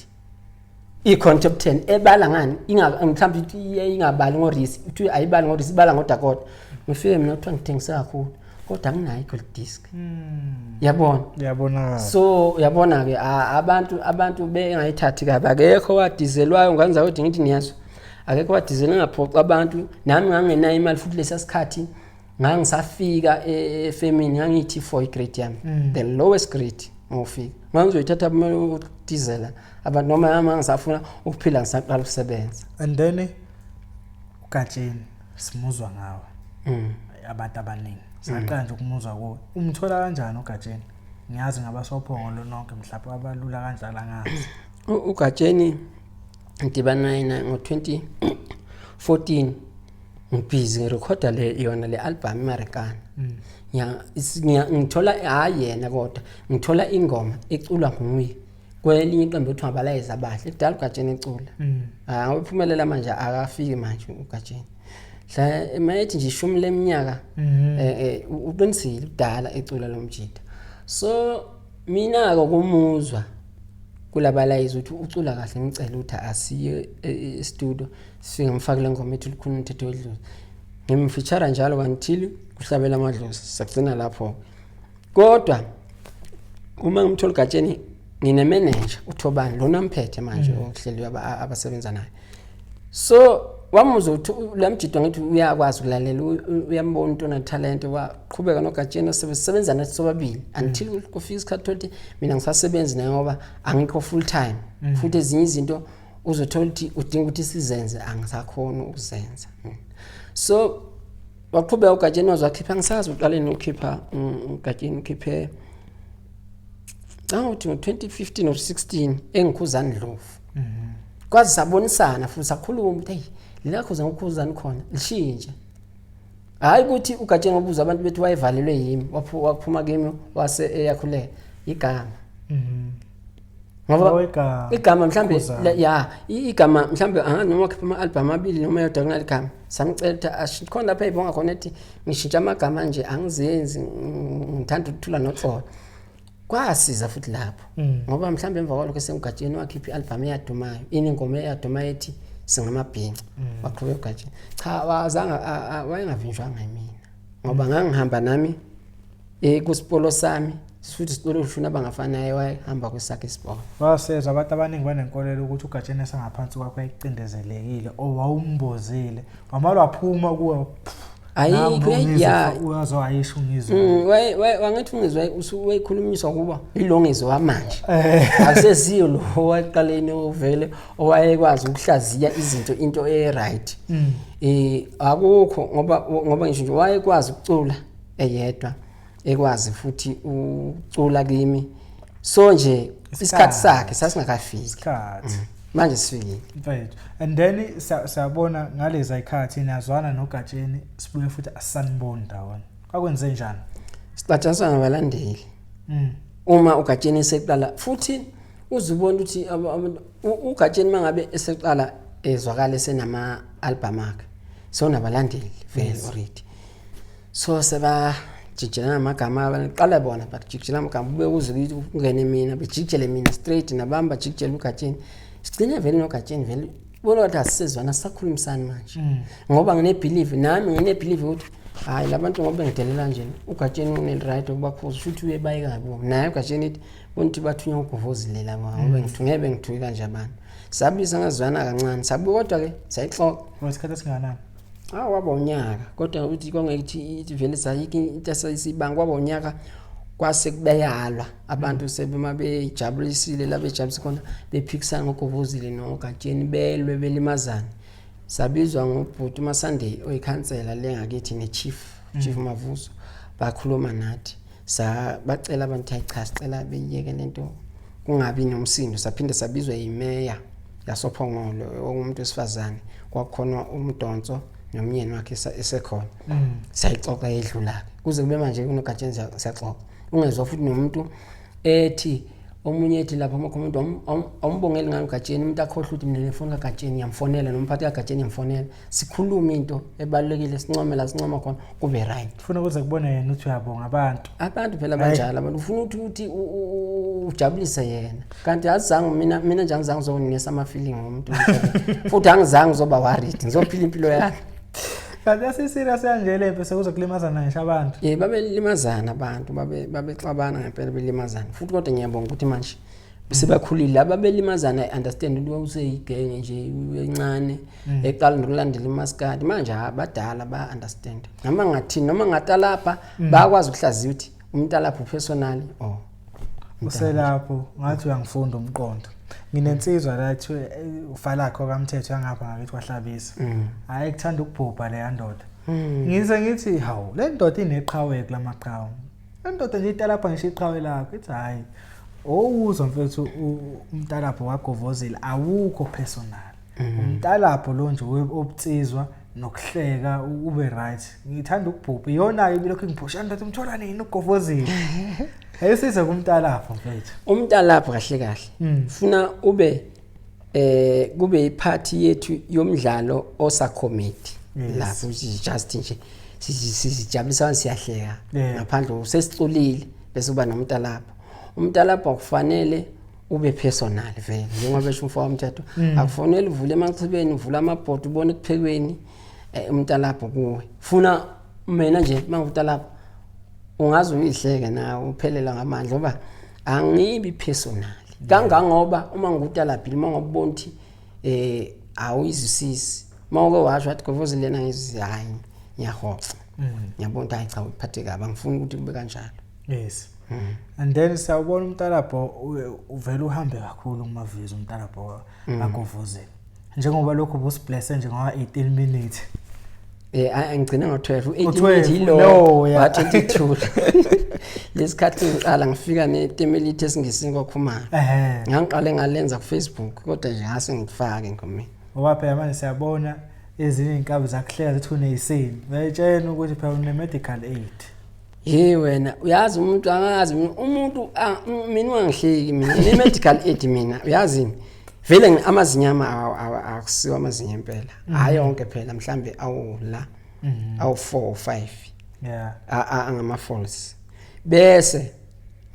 Ikhona top 10 ebala ngani, inga mhlawumbe ingabali ngorisi, uthi ayibali ngorisi, ibala ngoDakota. Ngifike mina kuthiwa ngithengisa kakhulu kodwa anginayo i-gold disc. Yabona? Yabona. So uyabona ke abantu bengayithathi kabi, akekho wadizelwayo nganza ukuthi ngithi niyazwa. Akekho wadizelwa, ngaphoqa abantu, nami ngangenayo imali futhi lesa sikhathi ngangisafika efemini, ngangithi for igrade yami, the lowest grade ngofika. Ngangizoyithatha udizela abantu noma yami ngisafuna ukuphila, ngisaqala ukusebenza. And then uGatsheni simuzwa ngawe. Abantu abaningi saqala nje ukumuzwa kuwe. Umthola kanjani uGatsheni? Ngiyazi ngabasophongo lonke mhlawumbe abalula kanjalo angazi. UGatsheni ngidibana naye ngo-2014, ngibhizi ngirekhoda le yona le album iMarikana. Ngithola hayi yena kodwa ngithola ingoma eculwa nguye kwelinye iqembu kuthiwa Abalayeza Abahle. Kudala uGatsheni ecula. Ah, ngoba iphumelela manje akafiki manje uGatsheni. Hla mayethi nje ishumi leminyaka, uqinisile kudala ecula lo mjida. So mina ke kumuzwa kulabalayiza ukuthi ucula kahle, ngicela ukuthi asiye e-studio sifike ngimfake le ngoma ethi Lukhuni Umthetho Wedlozi. Ngimfeature njalo until kuhlabela amadlozi, sagcina lapho. Kodwa uma ngimthola uGatsheni, ngine manager uThobani lona mphethe manje ohleliwe abasebenza naye. So wamuzwa ukuthi lamjidwa, ngithi uyakwazi ukulalela, uyambona umuntu onetalent, waqhubeka noGatsheni sebenza nathi sobabili until kufika isikhathi ukuthi mina ngisasebenzi naye ngoba angikho full time, futhi ezinye izinto uzothola ukuthi udinga ukuthi sizenze, angisakhona ukuzenza. So waqhubeka uGatsheni waze wakhipha, ngisazi uqaleni ukhipha, uGatsheni ukhiphe ukuthi ngo-2015 or 16 engikhuzani Ndlovu. Kwazi sabonisana futhi sakhuluma ukuthi hey, lela khuza ngokhuzani khona lishintshe, hayi ukuthi uGatsheni ngobuza abantu bethi wayevalelwe yimi, waphuma kimi wase eyakhuleka igama ngoba Oh, igama. Igama mhlambe Khuzani. Ya, igama mhlambe angazi noma wakhipha ama-album amabili noma yodwa kunali gama. Samcela ukuthi khona lapha eyibonga khona ethi ngishintsha amagama nje angizenzi, ngithanda ukuthula noxolo. Kwasiza futhi lapho ngoba mhlambe emva kwalokho esenguGatsheni wakhipha i-album eyadumayo, inengoma eyadumayo ethi Singamabhinca. Waqhubeka uGatsheni. Cha, wazange wayengavinjwanga yimina ngoba ngangihamba nami kusipolo sami futhi isipolo ufuna abangafanayo, wayehamba kwesakhe isipolo. Wasezwa abantu abaningi banenkolelo ukuthi uGatsheni esangaphansi kwakho ayicindezelekile o wawumbozile wamala waphuma kuwe. Ayikho, ya. Uyazo ayisho ngizwe. Wangithi ungizwe wayikhulunyiswa kuba yilongizwe wamanje, akuseziyo lo owaqaleni ovele owayekwazi ukuhlaziya izinto into e-right. Akukho ngoba ngisho nje wayekwazi ukucula eyedwa, ekwazi futhi ukucula kimi, so nje isikhathi sakhe sasingakafiki. Isikhathi. Manje sifikile. Mfethu, and then siyabona ngalezi ayikhathi niyazwana noGatsheni, sibuye futhi asisaniboni ndawonye, kwakwenze njani? Sixatshaniswa ngabalandeli. Uma uGatsheni eseqala futhi uzubona ukuthi uGatsheni mangabe eseqala ezwakala esenama album akhe, sewunabalandeli vele already, so sebajijelana amagama, abaqala bona bakujikijela amagama, kube kuze kungene mina bejikijele mina straight, nabami bajikijele uGatsheni, sigcine vele noGatsheni vele. Bona ukuthi asisezwana, sisakhulumisani manje. Ngoba ngine-belief nami, ngine-belief ukuthi hayi, labantu ngoba ngidelela nje, uGatsheni une-right ukubakhuza, shuthi uye baye kabi naye uGatsheni, ithi bona ukuthi bathunywa ugovozile laba, ngoba ngithu ngeke ngithuke kanje abantu. Sabisa ngazwana kancane, sabuka, kodwa-ke sayixoxa. Ngesikhathi esingakanani? Ah, waba unyaka, kodwa uthi kwangekuthi ithi vele sayikho into esayisibanga, kwaba unyaka kwase kubeyalwa abantu sebema bejabulisile la bejabulise khona, bephikisana ngogovozile noGatsheni, belwe belimazana. Sabizwa ngobhuti uMasunday oyikhansela le ngakithi ne-chief, Chief Mavuso, bakhuluma nathi, bacela abantu, hayi cha, sicela beyiyeke lento, kungabi nomsindo. Saphinde sabizwa yimeya yasoPhongolo, ongumuntu wesifazane, kwakhona uMdonso nomyeni wakhe esekhona. Sayixoxa, yedlula-ke. Kuze kube manje kunoGatsheni siyaxoxa, ungezwa futhi nomuntu ethi, omunye ethi lapha ama-comment, awumbongeli ngani uGatsheni? Umuntu akhohlwa ukuthi mina nefoni kaGatsheni ngiyamfonela, nomphathi kaGatsheni ngiyamfonela, sikhulume into ebalulekile, sincome la sincoma khona, kube right. Ufuna ukuze kubone yena ukuthi uyabonga abantu. Abantu phela banjalo abantu, ufuna ukuthi ujabulise yena, kanti azange mina nje angizange ngizonesa ama-feeling ngomuntu, futhi angizange ngizoba worried, ngizophila impilo yami. Kanti yasi-serious kanje lempi, sekuzokulimazana ngisho abantu? Ye, babelimazana abantu, babexabana ngempela, belimazana futhi, kodwa ngiyabonga ukuthi manje sebakhulile laba belimazana. I understand ukuthi useyigenge nje encane eqala nokulandela imaskadi, manje ha, badala ba understand noma ngathini noma ngatalapha, bayakwazi ukuhlaziya ukuthi umntalapha u-personal or Uselapho ngathi uyangifunda umqondo. Nginensizwa la ethiwe ufalakho kamthetho yangapha ngakithi kwaHlabisa. Hayi, kuthanda ukubhubha leya ndoda. Ngize ngithi, hawu, le ndoda ineqhawe kulamaqhawe. Le ndoda nje italapha ngisho iqhawe lakho, ithi hayi. Owuzwa mfethu, umntalapho wagovozile awukho personal. Umntalapho lo nje obutsizwa nokuhleka ube right. Ngithanda ukubhubha. Iyona ke bilokhu ngiphusha ndoda, umthola nini ugovozile? Ayisize kumntalapho mfethu. Umntalapho kahle kahle funa ube kube iphathi yethu yomdlalo osa comedy. Lapho just nje sizijabulisa, siyahleka ngaphandle sesiculile, bese kuba nomntalapho. Umntalapho akufanele ube personal vele, njengoba besho umfo wamthetho, akufanele uvule emachibeni, uvule amabhodo, ubone ekuphekweni umntalapho kuwe. Funa mina nje mangumntalapho ungaze uyihleke nawe uphelela ngamandla, ngoba angibi personal kangangoba uma ngikutalabhile, uma ngokubona ukuthi awuyizwisisi, uma uke washo wathi govozi lena ngizwi, hayi, ngiyahoxa, ngiyabona ukuthi hayi cha, uphathe kabi, angifuni ukuthi kube kanjalo. Yes. And then siyawubona umntalabho uvela uhambe kakhulu kumavizo umntalabho agovozile. Njengoba lokhu busiblesse nje ngoba 18 minutes. Ngigcina ngo-12, u-18 U-12, minutes yilo no, yeah. wa-22 lesikhathi ngiqala ngifika netemelithi esiNgisini kwaKhumalo. Ngangiqale ngalenza ku-Facebook, kodwa nje ngase ngifake engomeni. Ngoba phela manje siyabona ezinye iy'nkabi zakuhleka zithi uneyisini. Uyayitshena ukuthi phela une-medical aid. Ye wena, uyazi umuntu angazi mina umuntu mina ungangihleki, mina ne-medical aid mina, uyazini vele amazinyo ami akusiwo amazinyo impela, hhayi onke phela, mhlambe awula awu-4 or 5 angama-false, bese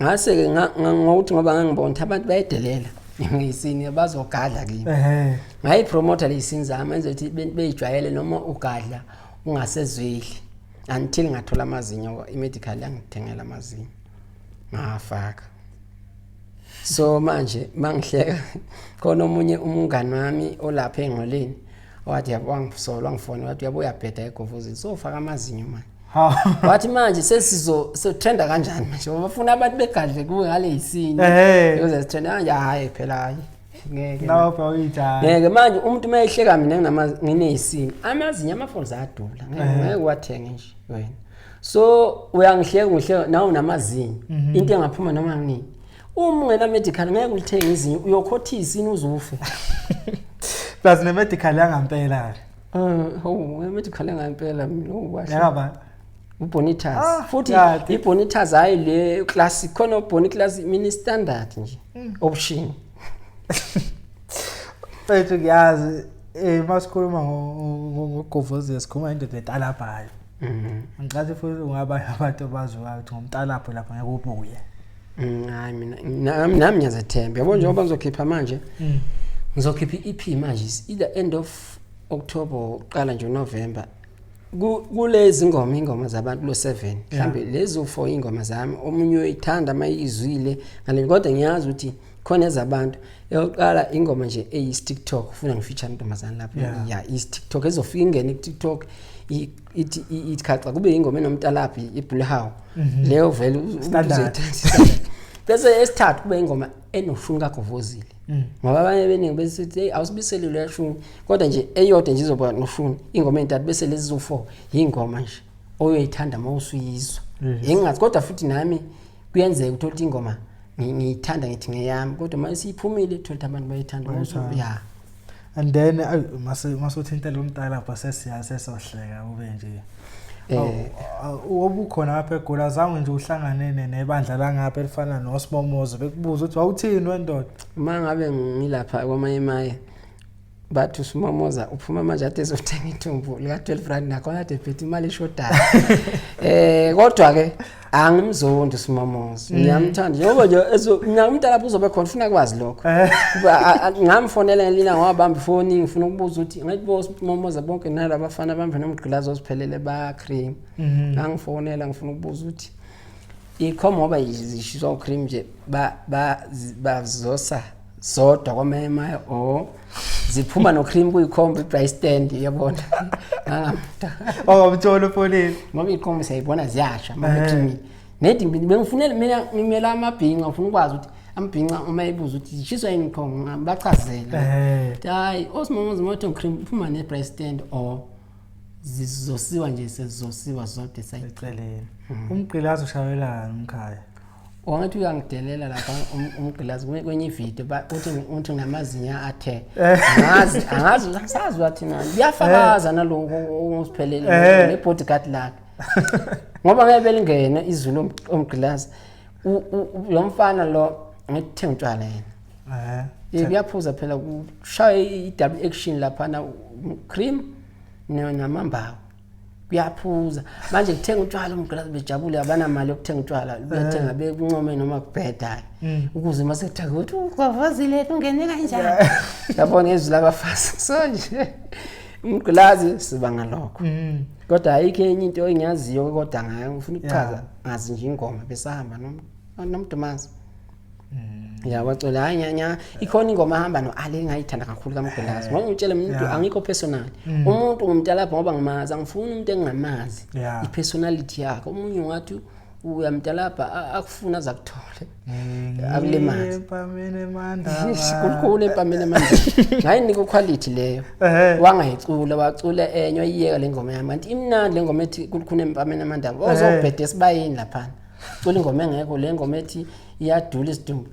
ngase-ke ngokuthi ngoba ngangibona ukuthi abantu bayedelela ngisini, bazogadla kimi. Ngayipromotha ley'sini zami, enze ukuthi beyijwayele noma ugadla ungasezweli, until ngathola amazinyo, i-medical yangithengela amazinyo ngafaka. So manje mangihleka khona omunye umngani wami olapha engqoleni wathi, yabo, wangisola, wangifona, wathi, yabo, uyabheda egovozini, so faka amazinyo manje. Wathi manje sesizo so-trenda kanjani manje, ngoba bafuna abantu begadle kuwe ngale yisini ukuze si-trenda manje. Hhayi phela, hayi, ngeke. Nawe phela uyijani. Ngeke manje umuntu uma ehleka mina ngineyisini, amazinyo ama-false ayadula, ngeke ngeke uwathenge nje wena, so uyangihleka, ngihleka nawe unamazinyo, into engaphuma noma nginini. Uma ungena medical ngeke ulithenge izinyo, uyokhothisa ini uzufe. Plus ne-medical yangampela. Oh, medical yangampela mina, oh, wahle. Yakaba. UBonitas. Ah, futhi kade. iBonitas hayi le classic, khona uBoni classic, mini standard nje option. Mfethu, ngiyazi masikhuluma ngogovozile sikhuluma indoda etalabhayo. Ngicathi futhi ungabanye abantu abaziwayo ukuthi ngomtalapho lapha ngeke ubuye. Hayi, mina nami ngiyazethemba, yabo, njengoba ngizokhipha manje. Ngizokhipha i-EP manje, is either end of October or qala nje uNovember. Kulezi ngoma, ingoma zabantu lo 7, mhlambe lezi 4 ingoma zami, omunye uyithanda mayizwile ngale, kodwa ngiyazi ukuthi khona ezabantu. Eyokuqala ingoma nje eyis TikTok, ufuna ngifeature intombazane lapho. Yeah, is TikTok ezofika ingene ku TikTok, ithi ithi khaxa kube ingoma enomtalaphi iBlue leyo vele Standard. Uzoyithanda. Bese esithathu kube ingoma enoshuni kaGovozile, ngoba abanye beningi besithi, "Hey, awusibiseli lo shuni," kodwa nje eyodwa nje izoba noshuni, ingoma entathu. Bese lezi zo4 ingoma nje oyoyithanda mawusuyizwa. Engathi kodwa futhi nami kuyenzeka uthola ukuthi ingoma ngiyithanda, ngithi ngeyami, kodwa mase siyiphumile uthola ukuthi abantu bayithanda. Bayithanda. Yeah. And then ayi, mase masuthinta lo mntalapha, sesiya sesohleka ube nje. Obukhona lapha eGoli, azange nje uhlangane nebandla langapha elifana noSimomozo bekubuza ukuthi wawuthini wendoda? Uma ngabe ngilapha kwamaye, bathi uSimomoza uphuma manje ade ezothenga ithumbu lika 12 rand, nakhona ade ephethe imali eshodayo. Kodwa ke angimzondi uSimomoza, ngiyamthanda njengoba nje mina umuntu lapho uzobe khona, ufuna kwazi lokho. Kuba ngamfonela ngelina, ngawabamba ifoni, ngifuna ukubuza ukuthi ngathi bo Simomoza bonke nalabafana bambe nomgqilazo osiphelele ba cream. Ngangifonela ngifuna ukubuza ukuthi ikhomo ngoba zishiswa ucream nje, ba ba bazosa zodwa kwamema or ziphuma no-cream kuyikhombo i-braai stand, uyabona. Ngangamta Wangamthola efonini? Ngoba iy'khomo siyayibona ziyasha uma becreamile. Nedi bengifunela mina, ngimela amabhinca, ngifuna ukwazi ukuthi amabhinca uma ebuza ukuthi zishiswa yini ikhomo, ngibachazele. Hayi, osimomoza moto cream uphuma ne-braai stand or zizosiwa nje, sezizosiwa zodwa esayidini. Eceleni umgqilazo ushayelani umkhaya? Wangathi uyangidelela lapha umgqilazi kwenye ividiyo, uthi nginamazinyo athe angazi, angazi, angisazi wathi nani. Kuyafakaza naloko osiphelele ne-bodyguard lakhe, ngoba ngeke belingene izulu omgqilazi. Lo mfana lo ngithenga utshwala yena. Kuyaphuza phela, kushaya i-double action laphana, cream namambawu, kuyaphuza manje kuthenga utshwala umgqilazi, bejabule, abanamali yokuthenga utshwala, buyathenga bekuncome noma kubheda ukuze mase kuthiwa ukuthi ugovozile ungene kanjani, yabona, izwi labafazi. So nje umgqilazi siba ngalokho, kodwa ayikho enye into engiyaziyo kodwa ngayo ngifuna ukuchaza. Ngazi nje ingoma besahamba nomdumazi ya wacula. Hayi, nya ikhona ingoma ahamba no-Ale engayithanda kakhulu kaMgqilazi, ngoba ngitshele umuntu angikho personal, umuntu ngumntalapha ngoba ngimazi, angifuni umuntu engingamazi i-personality yakhe. Omunye ungathi uyamntalapha, akufuna aze akuthole, akulimaze. Empameni emandaba. Kukhulu empameni manje, ngayinika uquality leyo. Wangayicula, wacula enye, wayiyeka le ngoma yami, kanti imnandi le ngoma ethi kulikhuni empameni amandaba. Ozobheda esibayeni laphana, cula ingoma engekho, le ngoma ethi iyadula isidumbu.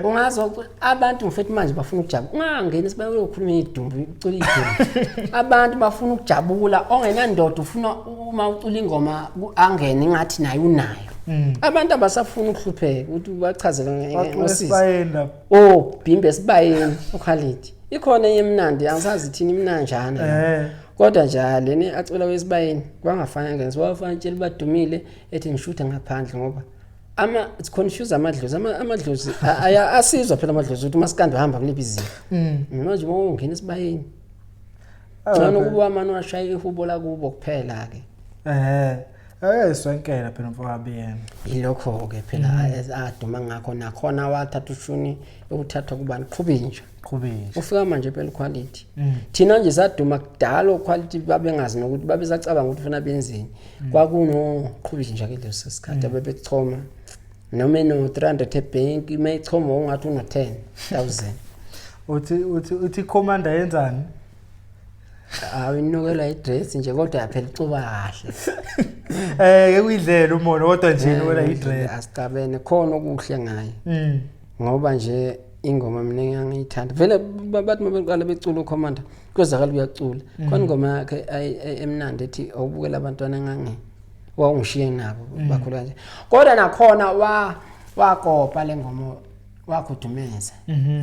Ungazo abantu mfethu manje bafuna ukujabula, ungangeni sibaye uyokhuluma idumbu, ucula idumbu. Abantu bafuna ukujabula, ongenandoda ufuna uma ucula ingoma angene ngathi naye unayo. Abantu abasafuna ukuhlupheka ukuthi ubachazele Wacula ngosizi. esibayeni lapha. Oh, bhimbe esibayeni uquality ikhona enye emnandi, angisazi ithini, imnanjana. Kodwa nje leni acula wesibayeni kwangafana ngene, wafana tshela badumile ethi ngishutha ngaphandle, ngoba ama it's confuse amadlozi, amadlozi asizwa phela amadlozi ukuthi umasikandi uhamba kuliphi izinga. Manje uma ungena esibayeni, ngcono ukuba manje washaya ihubo lakubo kuphela ke. Ayiswenkela phela mfowabiyena. Yilokho ke phela aduma ngakho, nakhona wathatha ushuni ukuthathwa kubani, Qhubinja. Qhubinja. Ufika manje phela quality, thina nje saduma kudala quality, babengazi nokuthi babesacabanga ukuthi ufuna benzeni. Kwakuno Qhubinja ke leso sikhathi abebechoma noma eno 300 ebank, mayichoma ungathi uno 10,000. Uthi commander yenzani? Awu, inukela idress nje, kodwa phela icuba kahle. Ke kuyidlela umona kodwa nje inukela idress. Asicabene khona okuhle ngaye. Ngoba nje ingoma mina engangiyithanda vele, bathi mabeqala becula uCommander kwezakala uyacula. Khona ingoma yakhe emnandi ethi awubukela abantwana engangi wawungishiye nabo bakhula kanje. Kodwa nakhona wa wakopa le ngoma wakhudumeza.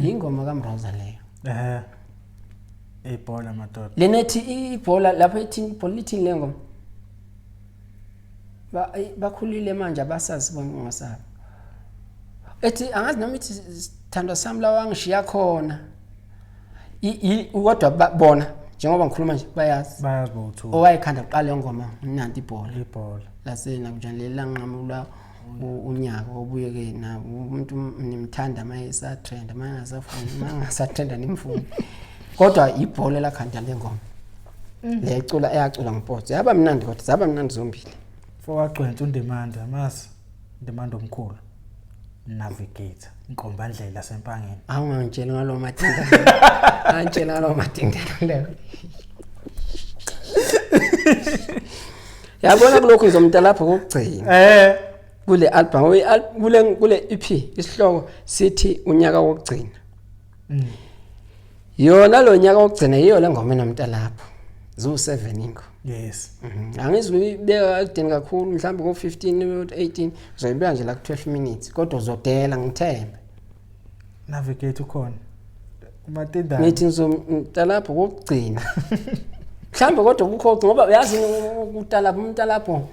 Ingoma kaMroza leyo. Ibhola madoda. Lenethi ibhola lapho ethi ibhola lithini le ngoma? Bakhulile manje abasazi bonke ngasabo. Ethi angazi noma ithi sithandwa sami la wangishiya khona. Kodwa bona njengoba ngikhuluma nje bayazi. Bayazi bo-two. Owayekhanda kuqala le ngoma nanti ibhola. Ibhola. Lasena kunjani leli lanqamula unyaka obuye-ke na umuntu nimthanda uma esatrenda, uma engasafuni, uma engasatrenda nimfuni. Kodwa ibhola lakhanda le ngoma. Leyacula eyacula ngoPotso. Yaba mnandi kodwa zaba mnandi zombili. Fowagcwensa uNdimande, amazi uNdimande omkhulu. Navigator, inkombandlela yasempangeni. Awungangitsheli ngalowo madinda. Angitshela ngalowo madinda leyo. Yabona kulokhu ngizomtalapha kokugcina. Kule album, kule EP isihloko sithi unyaka wokugcina. Yona lo nyaka wokugcina yiyo le ngoma enomtalapho. Zu 7 ingo. Yes. Angizuyibeka ekudeni kakhulu mhlawumbe ko 15 18 uzoyibeka nje la ku 12 minutes kodwa uzodela ngithembe. Navigate ukhona. Umatindane. Ngithi ngizomtalapho kokugcina. Mhlawumbe kodwa kukho ngoba uyazi ukutalapha umtalapho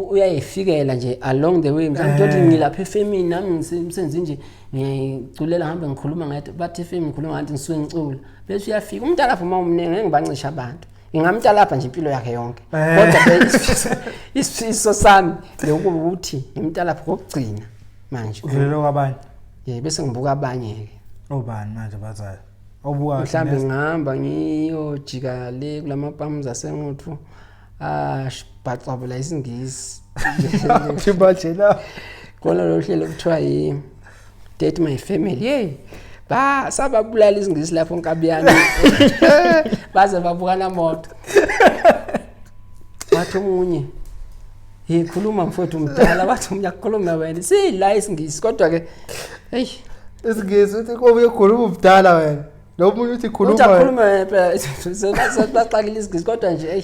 uyayifikela nje along the way mhlawumbe uthi ngilapha efemini nami ngisemsebenzini nje ngiculela ngihambe ngikhuluma ngathi bathi efemini ngikhuluma ngathi ngisuke ngicula bese uyafika umntu lapho uma umningi ngeke ngibancishe abantu ngingamntu lapha nje impilo yakhe yonke kodwa isifiso sami lokuthi ngimntu lapho kokugcina manje udlulele kwabanye yebo bese ngibuka abanye ke obani manje bazayo obuka mhlawumbe ngihamba ngiyojika le kulamapamu zasenquthu bhacabula isingisi thibajela khona lo hlelo kuthiwa yi date my family hey ba sababulala isingisi lapho nkabiyane baze babukana moto wathi omunye hey khuluma mfowethu umdala wathi omunye akukhuluma wena sila isingisi kodwa ke hey isingisi uthi kobuye khuluma umdala wena lo munye uthi khuluma uthi akhuluma phela sebaxakile isingisi kodwa nje hey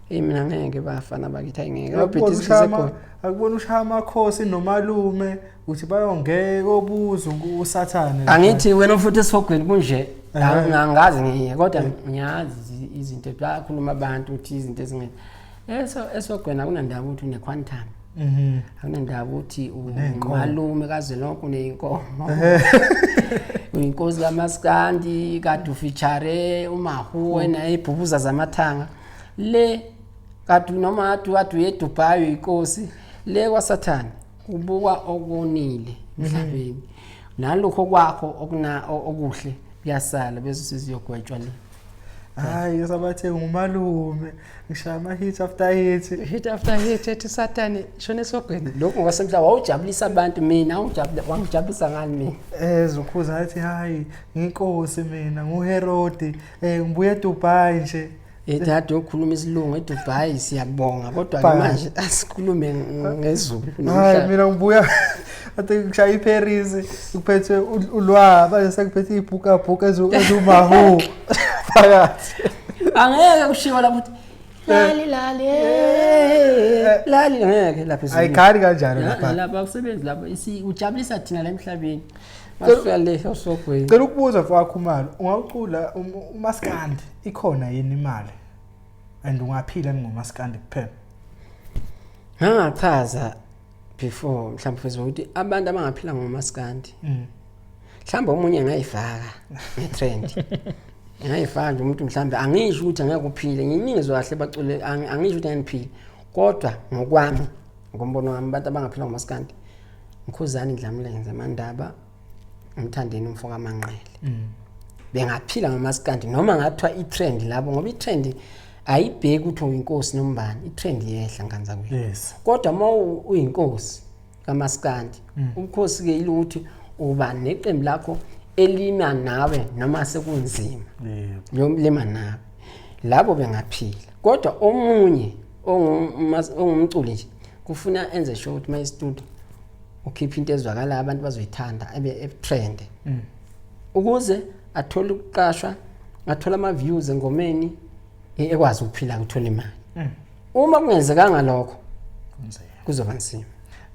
hey mina ngeke bafana bakithi ayingeke babhidisa isigodi akubona ushaya amakhosi nomalume uthi bayongeke obuza usathane angithi wena futhi esihogweni kunje angazi ngiye kodwa ngiyazi izinto bayakhuluma abantu ukuthi izinto ezinge eso esihogweni akunandaba ukuthi une quantum akunandaba ukuthi umalume kazwelonke uneyinkomo uyinkosi kaMaskandi kade ufeature uMahu wena ibhubuza zamathanga le kade noma kade uye eDubai uyinkosi le kwaSathane kubukwa okonile emhlabeni nalokho kwakho okuna okuhle kuyasala bese siziyogwetshwa le hayi sabathe ngumalume ngishaya ama hit after hit hit after hit ethi Sathane shona esogweni lokho ngokwasemhlaba wawujabulisa abantu mina awujabula wangijabulisa ngani mina ezukhuza athi hayi nginkosi mina nguHerodi ngibuye eDubai nje edade okhuluma isilungu eDubai siyabonga kodwa ke manje asikhulume ngezulu hayi mina ngibuya athi ngishaya iParis kuphethwe ulwa manje sekuphethe ibhuka bhuka ezumahu phakathi angeke kushiwo lapho ukuthi lali lali lali ngeke lapha ezulwini ayikhali kanjalo lapha lapha akusebenzi lapha ujabulisa thina la emhlabeni masifika le osogweni cela ukubuza mfowakho Khumalo ungawucula umaskandi ikhona yini imali and ungaphila ngomaskandi kuphela ngangachaza before mhlawumbe futhi ukuthi abantu abangaphila ngomaskandi mhlawumbe omunye angayifaka ngetrend ngayifaka nje umuntu mhlawumbe angisho ukuthi angeke uphile nginingizwe kahle bacule angisho ukuthi angiphile kodwa ngokwami ngombono wami abantu abangaphila ngomaskandi Mkhuzani Ndlamlenze Mandaba umthandeni umfo kaManqele bengaphila ngomaskandi noma ngathiwa itrend labo ngoba itrend ayibheki ukuthi uyinkosi nombani itrend yehla nganza kuyo yes kodwa uma uyinkosi kamaskandi ubukhosi ke ilokuthi uba neqembu lakho elima nawe noma sekunzima yebo lima nawe labo bengaphila kodwa omunye ongumculi nje kufuna enze sure ukuthi my studio ukhipha into ezwakalayo abantu bazoyithanda ebe trend ukuze athole ukuqashwa athole ama views engomeni ekwazi ukuphila ukuthola imali uma kungenzekanga lokho kuzoba nzima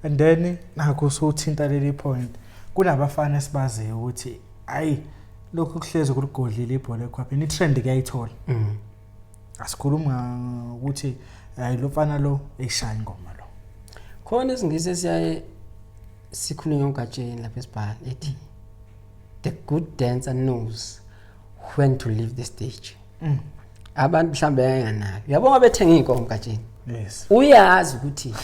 and then nakho usuthinta leli point kunabafana esibaziyo ukuthi ayi lokhu kuhlezi kuligodlile ibhola ekhwapheni itrend kuyayithola asikhulumi ukuthi hayi lo mfana lo eshaya ingoma lo khona isingisi esiyaye sikhulunywa ugatsheni lapha esibhala ethi The good dancer knows when to leave the stage. Abantu mhlawumbe bayanganayo, uyabonga, bethenga iy'nkomo Gatsheni. Uyazi ukuthi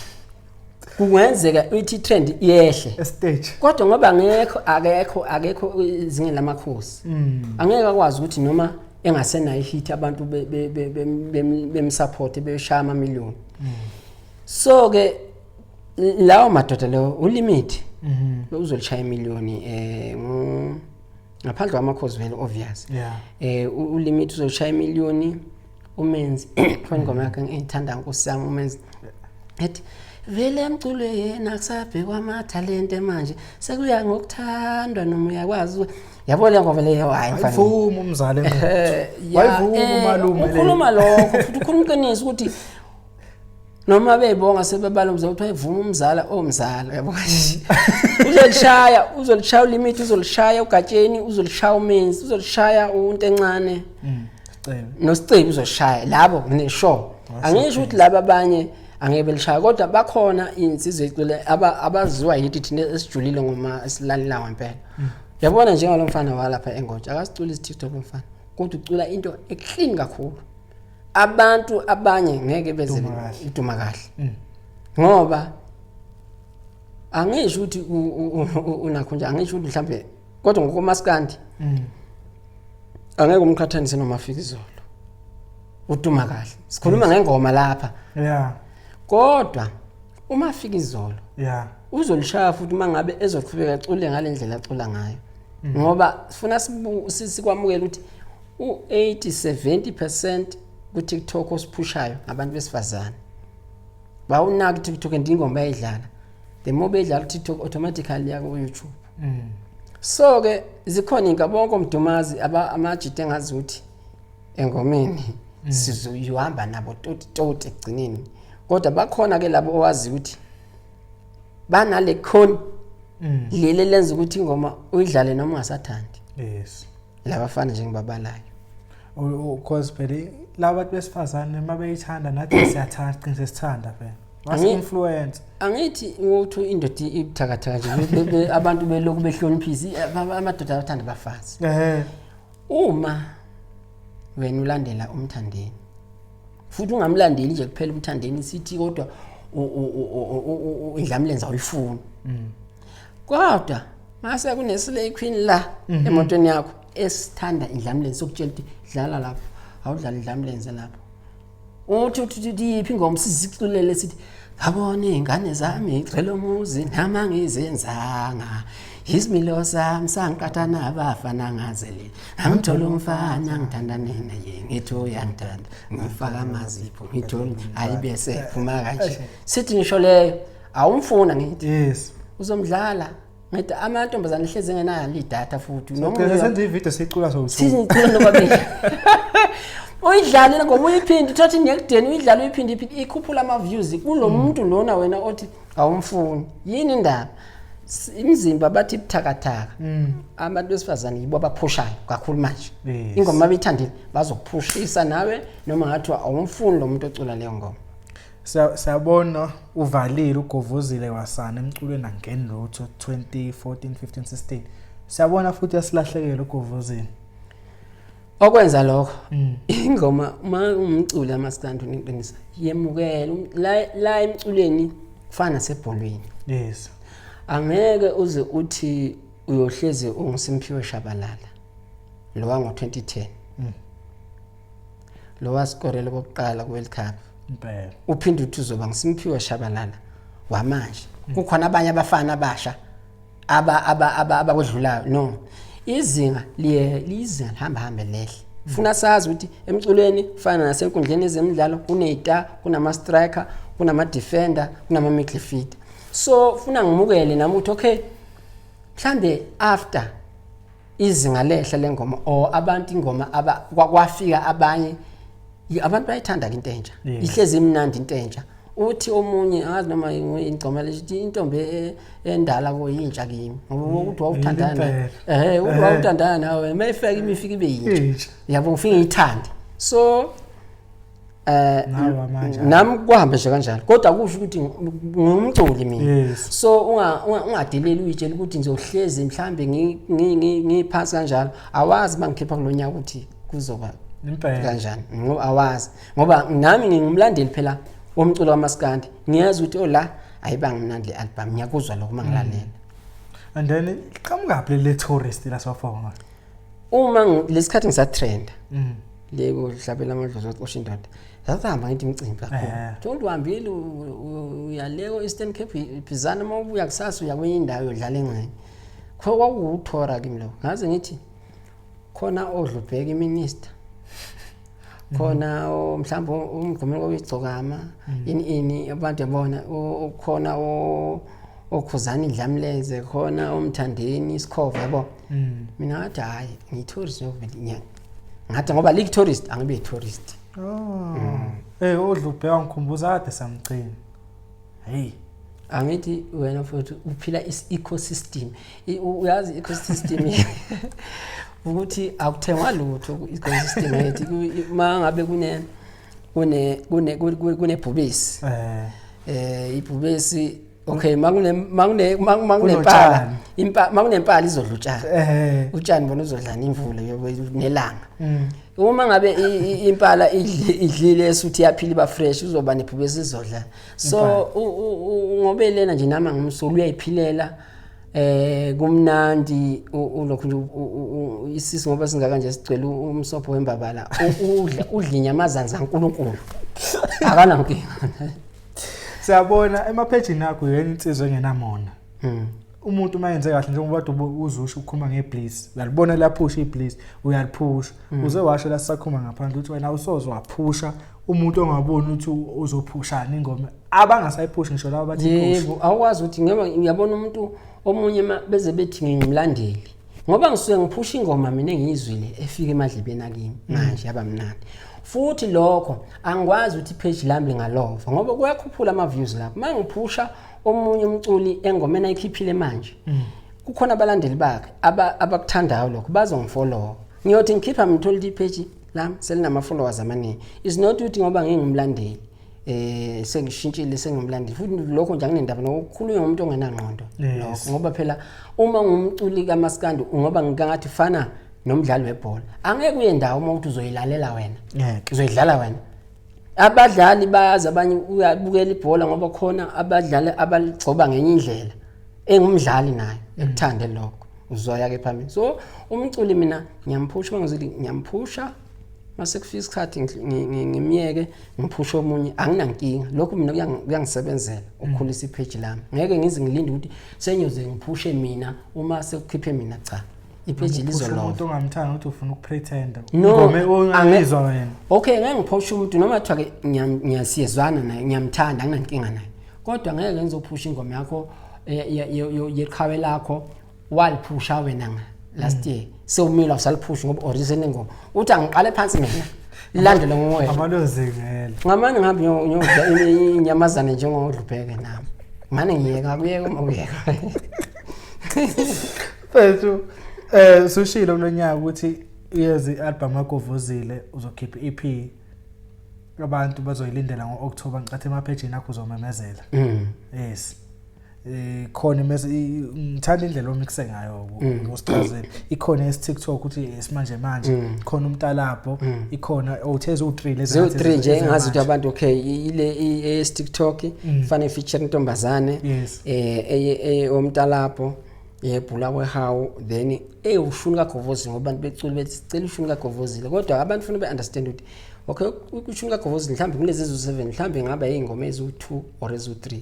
kungenzeka ithi trend iyehle estage, kodwa ngoba ngekho, akekho izingeni lamakhosi, angeke akwazi ukuthi noma engasenayo ihit abantu bemsupport, beshaya amamiliyoni. So ke lawo madoda leyo, uLimit uzolishaya imiliyoni ngaphandle kwamakhosi vele, obvious. ULimit uzoshaya imiliyoni. Umenzi khona ingoma yakhe engiyithanda, nkosi yami, umenzi ethi vele emculo yena kusabhekwa amathalente manje, sekuya ngokuthandwa noma uyakwazi, yabo le ngoma leyo, hayi mfana. Wayivuma umzali. Ya, Wayivuma umalume le. Ukhuluma lokho futhi ukhuluma iqiniso ukuthi noma beyibonga sebebala umzala, ukuthi wayivuma umzala, omzala, yabo kanje. Uzolishaya uLimit, uzolishaya uGatsheni, uzolishaya uMenzi, uzolishaya uNto encane. Sicebe. NoSicebi uzoshaya labo, ngine-sure. Angisho ukuthi laba abanye angeke belishaya, kodwa bakhona insizwa ecule abaziwa yithi thina esijulile ngoma esilalela ngempela. Yabona, njengalo mfana walapha eNgotsha, akasiculi isi-TikTok umfana, kodwa ucula into eclean kakhulu, abantu abanye ngeke beze. Iduma kahle. Iduma kahle ngoba angisho ukuthi unakho nje, angisho ukuthi mhlambe, kodwa ngokomaskandi angeke umqhathanise noMafikizolo. Uduma kahle, sikhuluma ngengoma lapha. Kodwa uMafikizolo uzolishaya futhi uma ngabe ezoqhubeka acule ngale ndlela acula ngayo, ngoba sifuna sikwamukele ukuthi u-80 70% ku-TikTok osiphushayo ngabantu besifazane. Bawunaka i-TikTok and ingoma bayayidlala. The more beyidlala ku-TikTok, automatically ya ku-YouTube. So ke zikhona inka bonke omdumazi amajita engazi ukuthi engomeni sizoyihamba nabo toti toti ekugcineni, kodwa bakhona ke labo owazi ukuthi banale khoni leli lenza ukuthi ingoma uyidlale noma ungasathandi. Labafana njengibabalayo. Cause phela laba bantu besifazane uma beyithanda, nathi siyathanda, qinise sithanda phela. Basi-influence. Angithi ukuthi indoda ibuthakathaka nje, abantu belokhu behloniphisa amadoda abathanda abafazi. Uma wena ulandela uMthandeni, futhi ungamlandeli nje kuphela uMthandeni, sithi kodwa indlamlenze awuyifuni, kodwa mase kuneslay queen la emotweni yakho esithanda indlamlenze, sokutshela ukuthi dlala lapho, awudlala indlamlenze lapho, uthi yiphi ingoma siziculele, sithi ngabona iy'ngane zami igcwele umuzi nama ngizenzanga, isimilo sami sangiqatha nabafana ngazele, ngangithola umfana ngithandane naye, ngithi uyangithanda, ngifaka amazipho, ngithola hayi, bese phuma kanje, sithi ngisho leyo awumfuna, ngithi uzomdlala, ngithi amantombazane ehlezi engenayo idatha futhi noma Gcina senze ivideo siyicula sowu-two. Sizicula nobabili. Uyidlale ngoba uyiphinde, uthathe inekudeni uyidlale, uyiphinde iphinde, ikhuphula ama-views kulo muntu lona wena othi awumfuni. Yini indaba? Imizimba bathi ibuthakathaka, abantu besifazane yibo abaphushayo kakhulu manje. Ingoma abeyithandile bazokuphushisa nawe noma ngathiwa awumfuni lo muntu ocula leyo ngoma. Siyabona uvalile, ugovozile wasana emculweni, angeni lutho 2014 15 16, siyabona futhi yasilahlekela ugovozile. Okwenza lokho, ingoma uma umculi amaskandi uneqiniso, yemukela la emculweni kufana nasebholweni. Angeke uze uthi uyohlezi unguSimphiwe Shabalala lo wango-2010, lo wasikorela kokuqala ku-World Cup, uphinde uthi uzoba nguSimphiwe Shabalala wamanje, kukhona abanye abafana abasha aba aba aba abakwedlulayo. No, izinga liye, lizinga lihamba hambe lehle. Funa sazi ukuthi emculweni kufana nasenkundleni ezemidlalo, kuneyita, kunama-striker, kunama-defender, kunama-midfielder. So funa ngimukele nami ukuthi okay, mhlambe after izinga lehla lengoma or abantu ingoma aba kwafika abanye, abantu bayithanda into entsha. Ihlezi imnandi into entsha. Uthi omunye, angazi noma ingcoma lethi intombi endala kuyintsha kimi, ngoba ukuthi wawuthandana Impela. Ukuthi wawuthandana nawe, mayifika imifika ibe yintsha. Intsha. Yabo, ngifike ngiyithande. So Nawe manje. Nami kuhambe nje kanjalo, kodwa kusho ukuthi ngumculi mina. So ungadeleli uyitshela ukuthi ngizohlezi mhlambe ngiphansi kanjalo. Awazi mangikhipha kulonyaka ukuthi kuzoba Impela. kanjani, ngoba awazi, ngoba nami ngingumlandeli phela womculo kaMaskandi, ngiyazi ukuthi ola ayibanga mnandi le album, ngiyakuzwa lokho mangilalela. And then iqhamukaphi le tourist la sofonga? Uma lesikhathi ngisatrenda le kuhlabela amadlozi oxosha indoda, sasihamba ngithi imicimbi kakhulu. Thola uhambile uyaleko Eastern Cape, iphizana, uma ubuya kusasa uya kwenye indawo yodlala engxenye. Kho kwakuwuthora kimi lokho, ngaze ngithi khona odlubheka iminister, khona mhlawumbe umgqumelo oyigcokama ini ini, abantu yabona khona okhuzana indlamleze, khona umthandeni isikhova, yabo. Mina ngathi hayi, ngiyi-tourist ngiyovele ngathi ngoba lik tourist angibe i-tourist. Oh. Odlubheka ngikhumbuza kade samgcina. Hey. Angithi wena futhi uphila is-ecosystem. Uyazi ecosystem ukuthi akuthengwa lutho ku-ecosystem yethu. Uma ngabe kune kune kune kunebhubesi, ibhubesi, okay, makune makune makunempala Kunotshani. impa makunempala izodla utshani. Utshani bona uzodlana imvula nelanga. Uma ngabe impala idlile esuthi yaphila iba fresh, uzoba nebhubesi izodla. So ngobe lena nje nama ngumsulu uyayiphilela, kumnandi ulokhu nje isisi ngoba singaka nje sigcwele umsopho wembabala, udla inyamazana zaNkuluNkulu, akanankinga. Siyabona emaphejini akho yena insizwa engenamona. Umuntu uma yenze kahle njengoba kade uzusho ukukhuluma ngebliss, uyalibona liyaphusha ibliss, uyaliphusha. Uze washo la sisakhuluma ngaphandle ukuthi wena usoze waphusha umuntu ongaboni ukuthi uzophushana ingoma abangasayiphushi ngisho laba bathi push. Yebo, awukwazi ukuthi ngoba uyabona umuntu omunye beze bethi ngingumlandeli, ngoba ngisuke ngiphusha ingoma mina engiyizwile efika emadlebeni akimi manje yaba mnandi. Futhi lokho angikwazi ukuthi ipage lami lingalova, ngoba kuyakhuphula ama-views lapho uma ngiphusha omunye umculi engomeni ayikhiphile manje. Kukhona abalandeli bakhe abakuthandayo lokho, bazongifollowa. Ngiyothi ngikhipha ngithole ukuthi ipage lami selinama-followers amaningi. Is not ukuthi ngoba ngingumlandeli sengishintshile sengumlandeli futhi lokho nje anginendaba nokukhulunywa ngomuntu ongenangqondo lokho, ngoba phela uma ngumculi kaMaskandi, ngoba ngikangathi fana nomdlali webhola, angeke uye ndawo uma uthi uzoyilalela wena. Ngeke. Uzoyidlala wena. Abadlali bayazi, abanye uyabukela ibhola ngoba khona abadlali abaligcoba ngenye indlela engumdlali naye ekuthande lokho, uzoya ke phambili. So umculi mina ngiyamphusha, uma ngizothi ngiyamphusha mase kufika isikhathi ngimyeke ngiphushe omunye, anginankinga lokho. Mina kuyangisebenzela ukukhulisa ipage lami. Ngeke ngize ngilinde ukuthi senyoze ngiphushe mina uma sekukhiphe mina, cha, ipage Uphusha lizolova. Umuntu ongamthandi ukuthi ufuna ukupretenda. No, Ingoma ongayizwa wena. Okay, ngeke ngiphoshe umuntu noma kuthiwa ke ngiyasiyezwana naye, ngiyamthanda, anginankinga naye, kodwa ngeke ngizophusha ingoma yakho yeqhawe lakho waliphusha wena nga last year, sewumile awusaliphusha ngoba already ingoma uthi angiqale phansi mina lilandele ngowena. Amalozingela. Ngamane ngihambe ngiyodla inyamazane njengodlubheke nami, mane ngiyeka kuyeka uma kuyeka. Mfethu, sushilo kulonyaka ukuthi iyezi album kaGovozile, uzokhipha i-EP, abantu bazoyilindela ngo-October. Ngicathe emaphejini akho uzomemezela. Yes. Khona mase ngithanda indlela omixe ngayo usichazele. Ikhona esi TikTok ukuthi esimanje manje, khona umntalabho, ikhona othe eziwu3 lezi. Ziwu-3 nje engazi ukuthi abantu, okay, ile eyes TikTok fanele feature intombazane. Eye omntalapho yebhula kwehawu, then ushuni kaGovozile, ngoba abantu becula bethi sicela ushuni kaGovozile, kodwa abantu funa be-understand ukuthi okay, ushuni kaGovozile mhlawumbe kulezi eziwu-7 mhlawumbe ingaba iy'ngoma eziwu-2 or eziwu-3.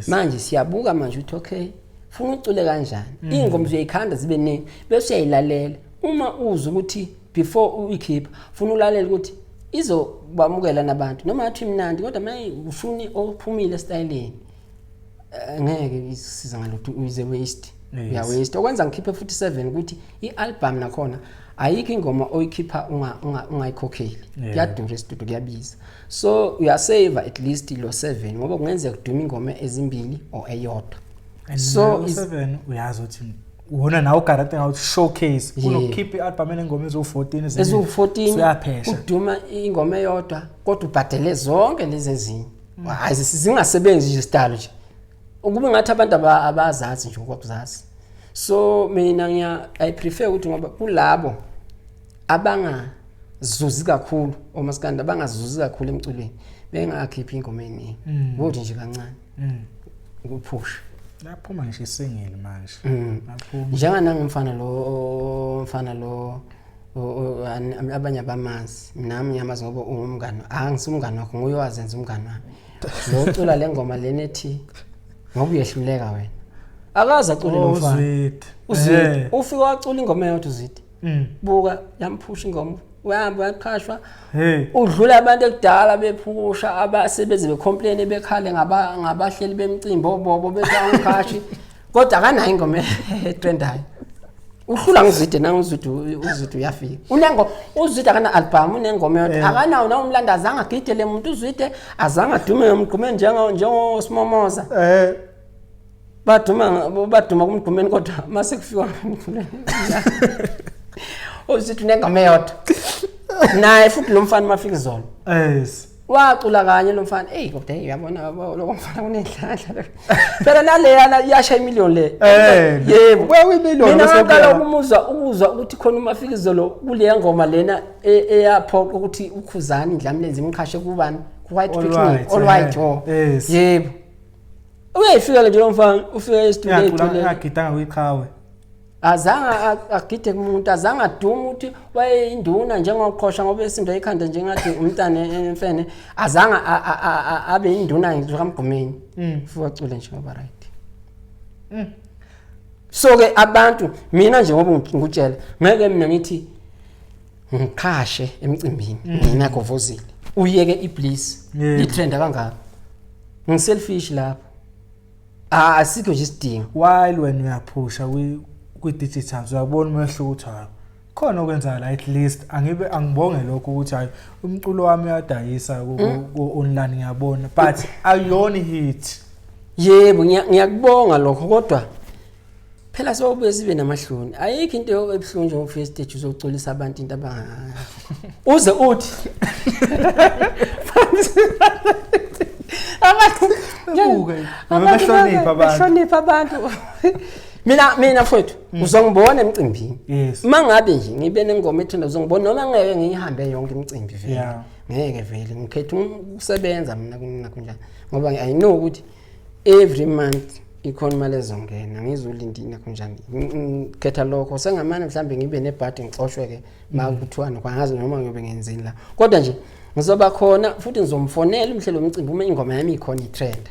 Manje siyabuka manje ukuthi okay, funa ucule kanjani iy'ngoma, uyayikhanda zibe ningi bese uyayilalela uma uzwa ukuthi before uyikhipha funa ulalele ukuthi izobamukela nabantu noma ngathi imnandi, kodwa maye ufuni ophumile esitayeleni, ngeke isiza ngalutho, uyize waste. Uya waste. Okwenza ngikhiphe futhi 7 ukuthi i-album nakhona ayikho ingoma oyikhipha ungayikhokheli. Kuyadura istudio, kuyabiza, so uyasave at least lo 7 ngoba kungenzeka kuduma ingoma ezimbili or eyodwa. And So so 7 uyazi ukuthi Wona nawe ugarante ngawuthi showcase Yeah. kunokukhipha i-album enengoma eziwu-14 eziwu-14 uyaphesha. Kuduma ingoma eyodwa kodwa ubhadele zonke lezi ezinye. Hayi, zingasebenzi nje sidalo nje ukube ngathi abantu abazazi nje okwakuzazi. So mina ngiya I prefer ukuthi ngoba kulabo abangazuzi kakhulu omaskandi, abangazuzi kakhulu emculweni, bengakhiphi ingoma eningi, ukuthi nje kancane ukuphusha. Laphuma ngisho isingile manje. Laphuma. Njenganangumfana lo, mfana lo abanye abamazi, nami ngiyamazi ngoba ungumngani, angisumngani wakho, nguye owazenza umngani wami lo ucula le ngoma lena ethi ngoba uyehluleka wena. Akaze acule lo mfana. Uzwide. Uzwide ufike wacula ingoma eyodwa uZwide. Buka, yamphusha ingoma, uyahamba uyaqhashwa. Hey. Udlula abantu ekudala bephusha abasebenzi becomplain bekhale ngabahleli bemcimbi obobo bethi awukhashi, kodwa akanayo ingoma etrendayo. Uhlula nguZwide nanguZwide. UZwide uyafika unengo, uZwide akana album, unengoma eyodwa. Akanawo nawumlando, azange agidele muntu uZwide, azange adume ngomgqumeni njengosimomoza. Baduma kumgqumeni, kodwa mase kufika emgqumeni uZwide unengoma eyodwa naye futhi lo mfana mafika izolo. Wacula kanye lo mfana. Eyi, kodwa hey, uyabona yabo, lo mfana kunenhlanhla phela naleyana iyasha imiliyoni le. Yebo. Kuya kwimiliyoni Mina bese ngaqala ukuzwa ukuthi khona uMafikizolo kuleya ngoma lena eyaphoqa ukuthi uKhuzani Ndlamlenze imqhashe kubani, ku-White All Picnic. White, All White, oh. Yebo, uyayifika nje lo mfana, ufika e-studio Uyacula. eculele. Uyagidanga kwiqhawe. Azange agide kumuntu, azange adume ukuthi wayeyinduna njengoqhosha ngoba esindo ikhanda njengathi umntane emfene, azange abe yinduna nje kaMgqumeni. Futhi wacule nje ngoba right. So ke abantu, mina nje ngoba ngikutshela, ngeke mina ngithi ngiqhashe emcimbini mina Govozile, uyeke iBliss itrend kangaka. Ngiselfish lapho, ah, asikho nje isidingo. While wena uyaphusha kwi-digital, uyabona umehluko ukuthi hayi, khona okwenzakala. At least angibe angibonge lokho ukuthi hayi, umculo wami uyadayisa ku-online, ngiyabona, but ayona hit. Yebo, ngiyakubonga lokho, kodwa phela sobuye sibe namahloni. Ayikho into ebuhlungu njengokufika esiteji uzoculisa abantu into abanga uze uthi abantu Bebuke, abantu behlonipha abantu. Behlonipha abantu. Mina mfowethu, uzongibona emcimbini. Uma ngabe nje ngibe nengoma ethanda, uzongibona noma ngeke ngiyihambe yonke imicimbi vele. Ngeke vele ngikhetha ukusebenza mina kunina kunjani, ngoba I know ukuthi every month ikhona imali ezongena, ngizolinda kunjani. Ngikhetha lokho, sengamane mhlambe ngibe nebhadi ngixoshwe ke makuthiwa kwangazi noma ngiyobe ngenzeni la, kodwa nje ngizoba khona futhi ngizomfonela umhlelo womcimbi uma ingoma yami ikhona itrend.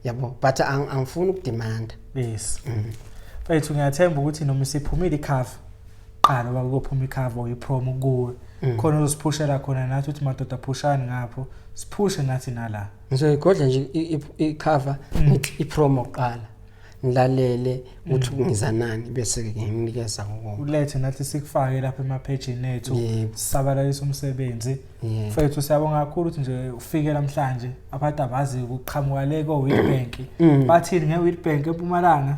Yabo, but angifuni ukudemanda. Yes mfethu, ngiyathemba ukuthi noma isiphumile icover, qala bakuphuma icover or ipromo kuwe, khona uzosiphushela khona nathi ukuthi madoda phushani ngapho, siphushe nathi nala. Ngizoyigodla nje icover, ngithi ipromo kuqala, ngilalele ukuthi ngiza nani, bese ke ngimnikeza ngoko. Ulethe nathi sikufake lapha emaphejini ethu. Sisabalalisa umsebenzi. Mfethu, siyabonga kakhulu ukuthi nje ufike namhlanje. Abantu abazi ukuqhamuka le ko-Witbank. Bathini nge-Witbank eMpumalanga?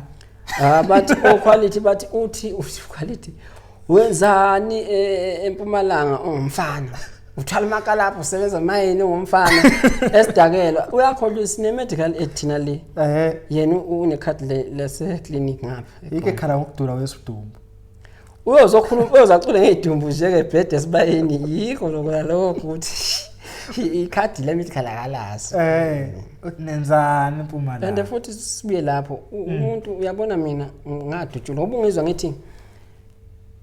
Ah, bathi o-Quality, bathi uthi Quality wenzani eMpumalanga ungumfana, uthwala amakalapho, usebenza mayini, ungumfana esidakelwa, uyakholwa sine-medical aid thina le. Yena unekhadi lase-clinic ngapha. Yike ekhala ngokudula kwesidumbu. Uyozokhuluma, uyozacula ngey'dumbu nje-ke bhede esibayeni, yikho lokho nalokho ukuthi ikhadi le-medical akalazi. Uthi nenzani And eMpumalanga? Futhi sibuye lapho, umuntu uyabona, mina ngadutshulwa ngoba ungizwa ngithi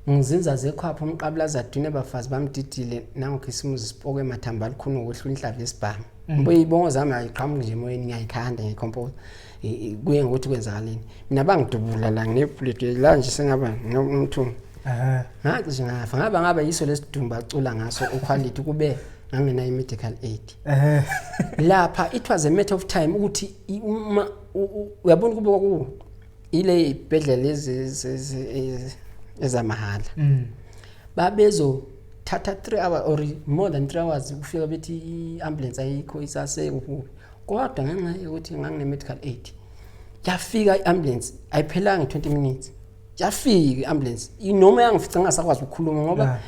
ngizinza zekhwapha umqabulaza adune abafazi bamdidile nangokhisimuzi sipokwe emathamba alikhuni ngokwehlula inhlavu yesibhamu. Mbuye ibongo zami ayiqhamuki nje emoyeni, ngiyayikhanda, ngiyayicompose, kuye ngokuthi kwenzakaleni. Mina bangidubula la, nginebullet la nje, sengaba nomthungo. Ngacishe ngafa, ngaba yiso lesidumbu acula ngaso uQuality kube ngangenayo i-medical aid. Lapha it was a matter of time ukuthi uma uyabona kube kwaku ile ibhedlela lezi ezamahhala, babezothatha 3 hours or more than 3 hours ukufika, bethi i-ambulance ayikho isasekuphi, kodwa ngenxa yokuthi ngangine-medical aid yafika i-ambulance ayiphelanga i-20 minutes. Yafika i-ambulance, noma yangifica ngingasakwazi ukukhuluma, ngoba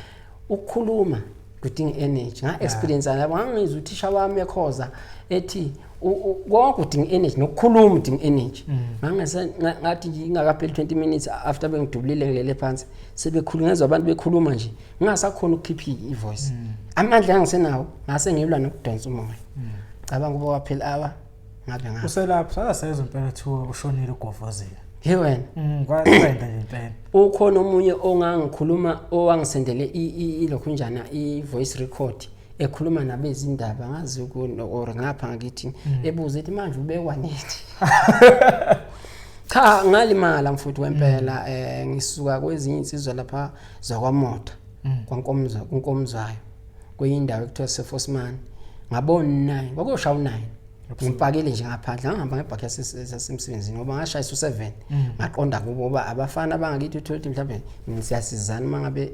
ukukhuluma kudinga energy. Nga-experience lapho, ngangizwa uthisha wami ekhoza ethi konke udinga energy, nokukhuluma udinga energy. Ngathi nje ingakapheli 20 minutes after bengidubulile, ngilele phansi, sebekhuluma, ngezwa abantu bekhuluma nje, ngingasakhona ukukhipha i-voice. Amandla engisenawo ngase ngilwa nokudonsa umoya. Cabanga ukuba waphela awa ngabe ngafa. Uselapho sasezwe impela kuthiwa ushonile uGovozile. He wena. Kwatrenda nje impela. Ukhona omunye ongangikhuluma, owangisendele ilokhunjana, i-voice record, ekhuluma nabezindaba, ngazi or ngapha ngakithi, ebuza ethi manje ubekwa nini. Cha, ngalimala mfuthu wempela. Ngisuka kwezinye insizwa lapha zakwaMotha, kwaNkomza, kuNkomzayo, kuyindawo ekuthiwa seFosman, ngabona 9, kwakuyoshaya u9, ngipakile nje ngaphandle, ngahamba ngebhakhi yasemsebenzini ngoba ngashayisa u7, ngaqonda kubo ngoba abafana bangakithi uthole ukuthi mhlawumbe siyasizana uma ngabe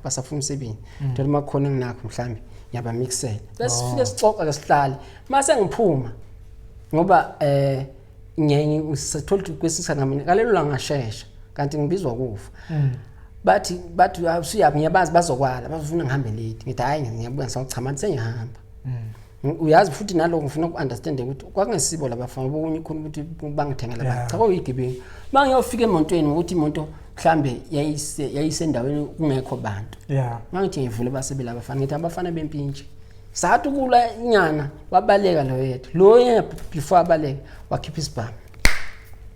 basafuna umsebenzi, thola uma kukhona enginakho mhlawumbe ngiyabamixela, bese sifike sixoxa ke, sihlale. Mase ngiphuma ngoba ngiyaye ngisathola ukuthi kwesinye isikhathi ngamini ngalelo langa ngashesha, kanti ngibizwa kufa. Bathi usuyaphi? Ngiyabazi bazokwala, bazofuna ngihambe late. Ngithi hhayi, ngiyabuya ngisawuchama, sengihamba. Uyazi futhi naloko ngifuna uku-understand ukuthi kwakungesibo labafana bokunye khona ukuthi bangithengela. Cha, kwakuyigebengu. Uma ngiyofika emontweni, ngokuthi imoto mhlambe yayisendaweni kungekho bantu, mangithi ngivule, basebela abafana. Ngithi abafana bempintshi, sathi ukula inyana, wabaleka lo yedwa lo yena. Before abaleka wakhipha isibhamu,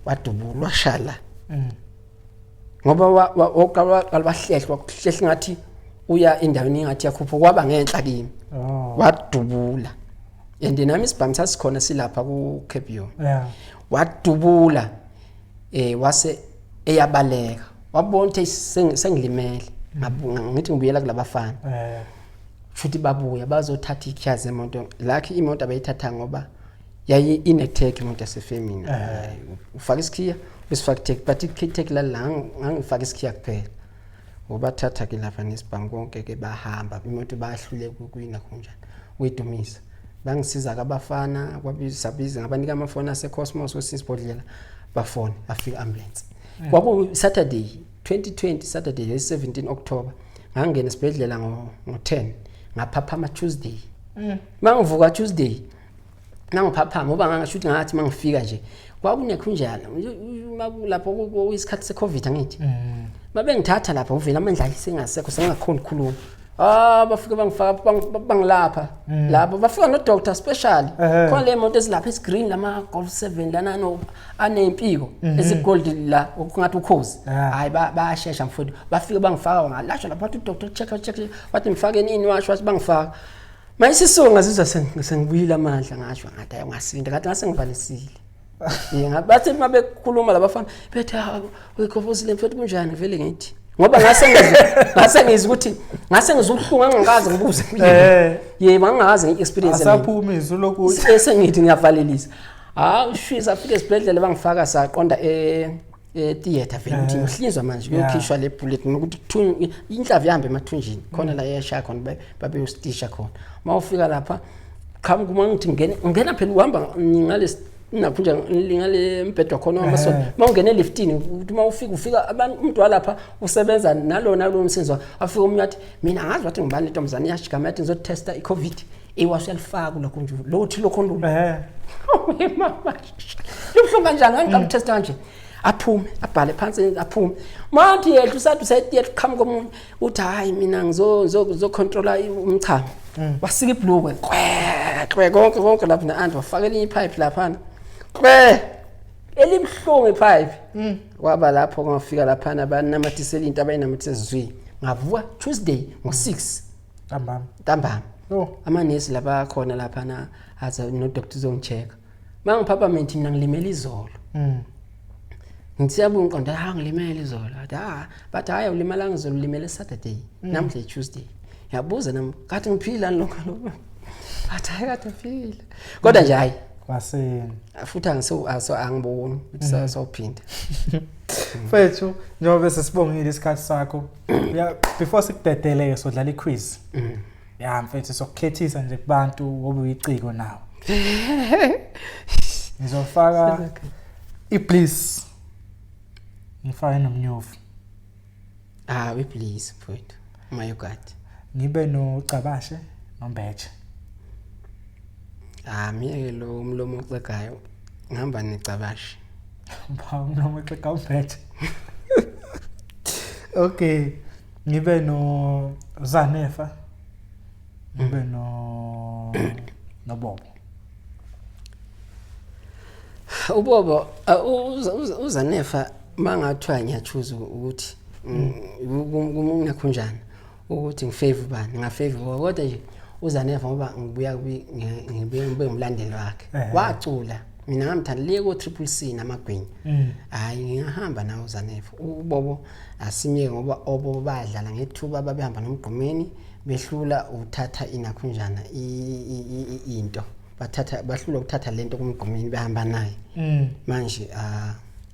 wadubula, washala ngoba waqala wahlehla, wahlehla ngathi uya endaweni engathi yakhupha, kwaba ngenhla kimi. Wadubula, and nami isibhamu sasikhona silapha ku Capio. Wadubula, wase eyabaleka, wabona ukuthi sengilimele. Ngithi ngibuyela kulabafana, futhi babuya bazothatha ikhiya zemoto lakhe. Imoto abayithatha ngoba yayi ine-tag, imoto yasefemini. Ufaka isikhiya besifaka i-tag, but i-tag lalila, ngangifaka isikhiya kuphela. Ngobathatha ke lapha nesibhamu konke ke, bahamba imoto, bahlule kuyina kunjani kuyidumisa. Bangisiza kabafana, kwabiza ngabanika amafoni ase-Cosmos kwesinye isibhodlela, bafone, afika ambulance. Kwaku Saturday 2020, Saturday 17 October. Ngangena esibhedlela ngo-10, ngaphaphama Tuesday. Mangivuka Tuesday, nangiphaphama ngoba ngangisho ukuthi ngathi mangifika nje kwakunekhunjana lapho kuyisikhathi se-Covid, angithi babengithatha lapha uvela amandla sengasekho, sengingakhoni ukukhuluma. Bafike bangifaka, bangilapha lapho, bafika no doctor special. Khona le moto ezilapha esigreen, lama Golf 7 lana no anempiko ezigold la, okungathi ukhozi. Hayi, bayashesha mfowethu, bafike bangifaka, ngalashwa lapha. Wathi udoctor check check, wathi ngifake nini, washo, wathi bangifaka. Mayisisuka ngazizwa sengibuyile amandla, ngasho ngathi hayi, ungasinda, ngathi ngase ngivalisile. Yeah, bathi uma bekhuluma labafana bethi hawu, uyikhovozile mfethu, kunjani? Vele ngithi ngoba ngase ngizwa ukuthi ngase ngizwa ubuhlungu engingakaze ngibuze. Yebo, angikaze ngi-experience. Asaphumi izwi lokhu. Sengithi ngiyavalelisa. Hawu, shisa, afike esibhedlela, bangifaka, saqonda e-theatre vele ukuthi ngihlinzwa manje, kuyokhishwa le bullet nokuthi inhlavu ihambe emathunjini khona la eyashaya khona, babeyostisha khona. Uma ufika lapha qhamuka, uma ngithi ngene, ngena phela, uhamba ngale nakho nje, ngale mbhedo khona wamasonto. Uma ungena eliftini, ukuthi uma ufika, ufika abantu, umuntu walapha usebenza nalona lo msebenzi wakhe. Afika omunye athi mina angazi, wathi ngibani lentombazane, iyashigama, yathi ngizotesta i-Covid, ewasho uyalifaka lokho nje lo thi lokho ntulu. Mama, lubuhlungu kanjani! Ngangiqala ukutesta kanje, aphume, abhale phansi, aphume. Mathi yehla, usathi usayetiyela, uqhamuka omunye uthi hayi, mina ngizocontrola umchamo. Wasika ibhlukwe, kwe kwe, konke konke lapho ne-anti, wafaka elinye ipipe laphana, kwe, elibuhlungu ipipe. Kwaba lapho ngafika laphana, banamathisela into abayinamathisela zwi. Ngavuka Tuesday ngo-6 Ntambama. ntambama. Oh. Amanesi lapha khona laphana aza nodoctor uzongi-check-a. Mangiphapha mithi mina ngilimele izolo. Ngithi siyabuya, ngiqonda ha, ngilimele izolo. Athi ha, bathi hayi, ulimalanga izolo, ulimele Saturday, namhla Tuesday. Ngiyabuza nami, kathi ngiphila lokho lokho. Athi hayi, kade ngiphila kodwa nje hayi. Kwaseni. Futhi angiso aso angiboni ukuthi sawuphinda. Mfethu, njengoba bese sibongile isikhathi sakho. Ya, before sikudedele sodlala iquiz. Ya mfethu, sokukhethisa nje kubantu ngoba uyiciko nawe. Ngizofaka ibliss. Ngifake nomnyovu. Ah, we please mfowethu. Mayogadi. Ngibe noCabashe noMbetshe. Ah, miyeke lo umlomo oxegayo. Ngihamba neCabashe. Ba umlomo oxega uMbetshe. Okay. Ngibe no Zanefa. Ngibe no noBobo. Ubobo uZanefa mangathiwa ngiyachuza ukuthi kungakhunjani ukuthi ngifavor bani ngafavor kodwa nje uZanefa ngoba ngibuya ngibuye ngibe ngumlandeli wakhe wacula mina ngamthanda le ko Triple C namagwinya hayi ngingahamba nawe uZanefa uBobo asimyeke ngoba obobo badlala ngethuba babehamba nomgqumeni behlula uthatha inakhunjana into bathatha bahlula ukuthatha lento kumgqumeni behamba naye manje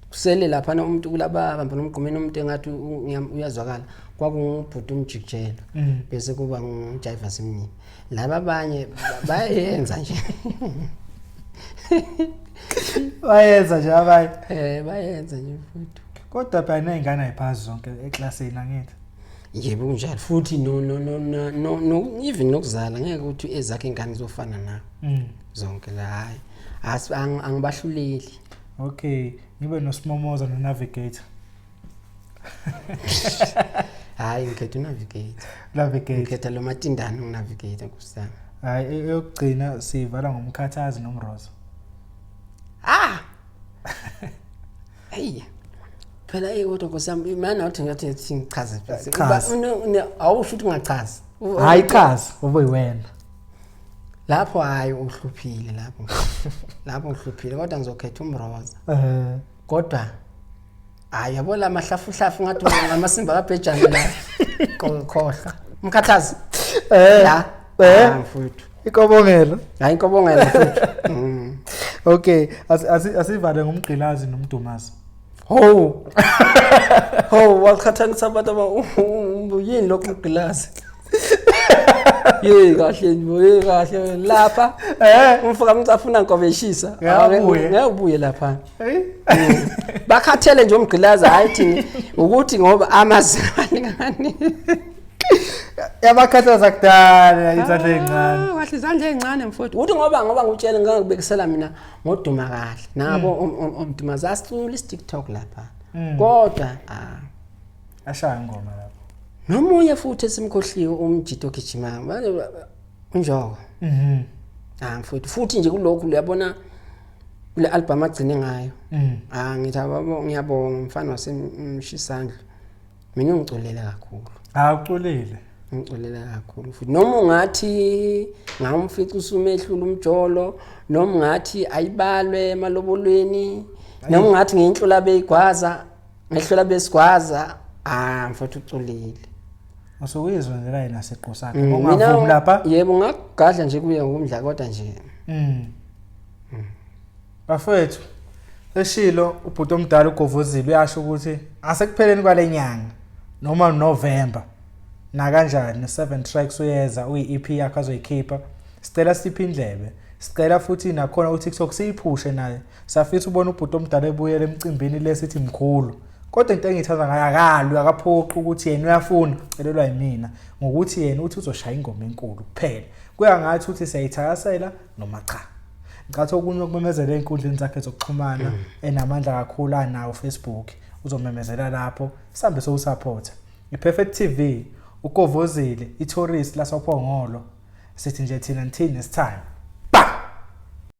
kusele lapha umuntu kulaba bamba nomgqumeni umuntu engathi uyazwakala kwakungubhuti umjikijelo bese kuba nguJaiva Simnini laba abanye bayenza nje bayenza nje abanye bayenza nje futhi kodwa phela nezingane ayiphasi zonke eklasini angithi yebo kunjalo futhi no no no no no even nokuzala ngeke ukuthi ezakhe ingane zofana nawe zonke la hayi angibahluleli. Okay, ngibe noSimomoza noNavigator. Hayi ngikhetha uNavigator. Navigator. Ngikhetha lo matindane uNavigator kusami. Hayi eyokugcina sivala ngomkhathazi nomrozo. Ah. Hey. Phela eh kodwa nkosami mina uthi ngathi ngichaze Chaza. Awusho ukuthi ungachazi. Hayi chaza, ube wena. Lapho hayi uhluphile lapho. Lapho ngihluphile kodwa ngizokhetha umroza. Kodwa hayi yabo la mahlafuhlafu ngathi ngamasimba kabhejane la. Khohlwa. Umkhathazi. La. Mfowethu. Ikobongelo. Hayi inkobongelo mfowethu. Okay, asivale ngomgqilazi nomdumazi. Ho. Ho, waqhathanisa abantu yini lokhu umgqilazi? Yey kahle nje, yey kahle lapha. Umfoka umuntu afuna nkobe eshisa. Ngeke ubuye lapha. Bakhathele nje umgqilazi hayi thini ukuthi ngoba amazingane. Yabakhathaza kudala izandla ezincane. Wahle izandla ezincane mfowethu. Uthi ngoba ngutshela ngangibekisela mina ngoduma kahle. Nabo umdumazi asicula isiTikTok lapha. Kodwa ashaya ingoma lapha. Nomunye futhi esimkhohliwe umjito ogijima unjoko. Mfowethu futhi nje kulokhu uyabona kule album agcine ngayo. Ngithi ngiyabonga umfana wasemshisandlu. Mina ungiculele kakhulu. Uculile. Ngiculele kakhulu futhi noma ungathi ngamfica usumehlula umjolo noma ungathi ayibalwe emalobolweni noma ungathi ngenhlula beyigwaza ngehlula besigwaza mfowethu uculile. Usukuyizwa nje la yena siqo sakhe ungavumi lapha. Yebo ngagadla nje kuye ngomdla kodwa nje. Bafethu eshilo ubhuti omdala uGovozile uyasho ukuthi asekupheleni kwale nyanga noma November na kanjani 7 tracks uyeza uyi-EP yakhe azoyikhipha. Sicela siphe indlebe, sicela futhi nakhona uTikTok siyiphushe naye. Safisa ubona ubhuti omdala ebuyele emcimbini lesithi mkhulu. Kodwa into engiyithanda ngayo akalwi akaphoqi ukuthi yena uyafuna celelwa yimina ngokuthi yena uthi uzoshaya ingoma enkulu kuphela. Kuya ngathi uthi siyayithakasela noma cha. Ngicatha okunye okumemezela ey'nkundleni zakhe zokuxhumana enamandla kakhulu anawo Facebook uzomemezela lapho sihambe sowusupport. I-Perfect TV uGovozile i-tourist lasoPhongolo sithi nje thina until next time.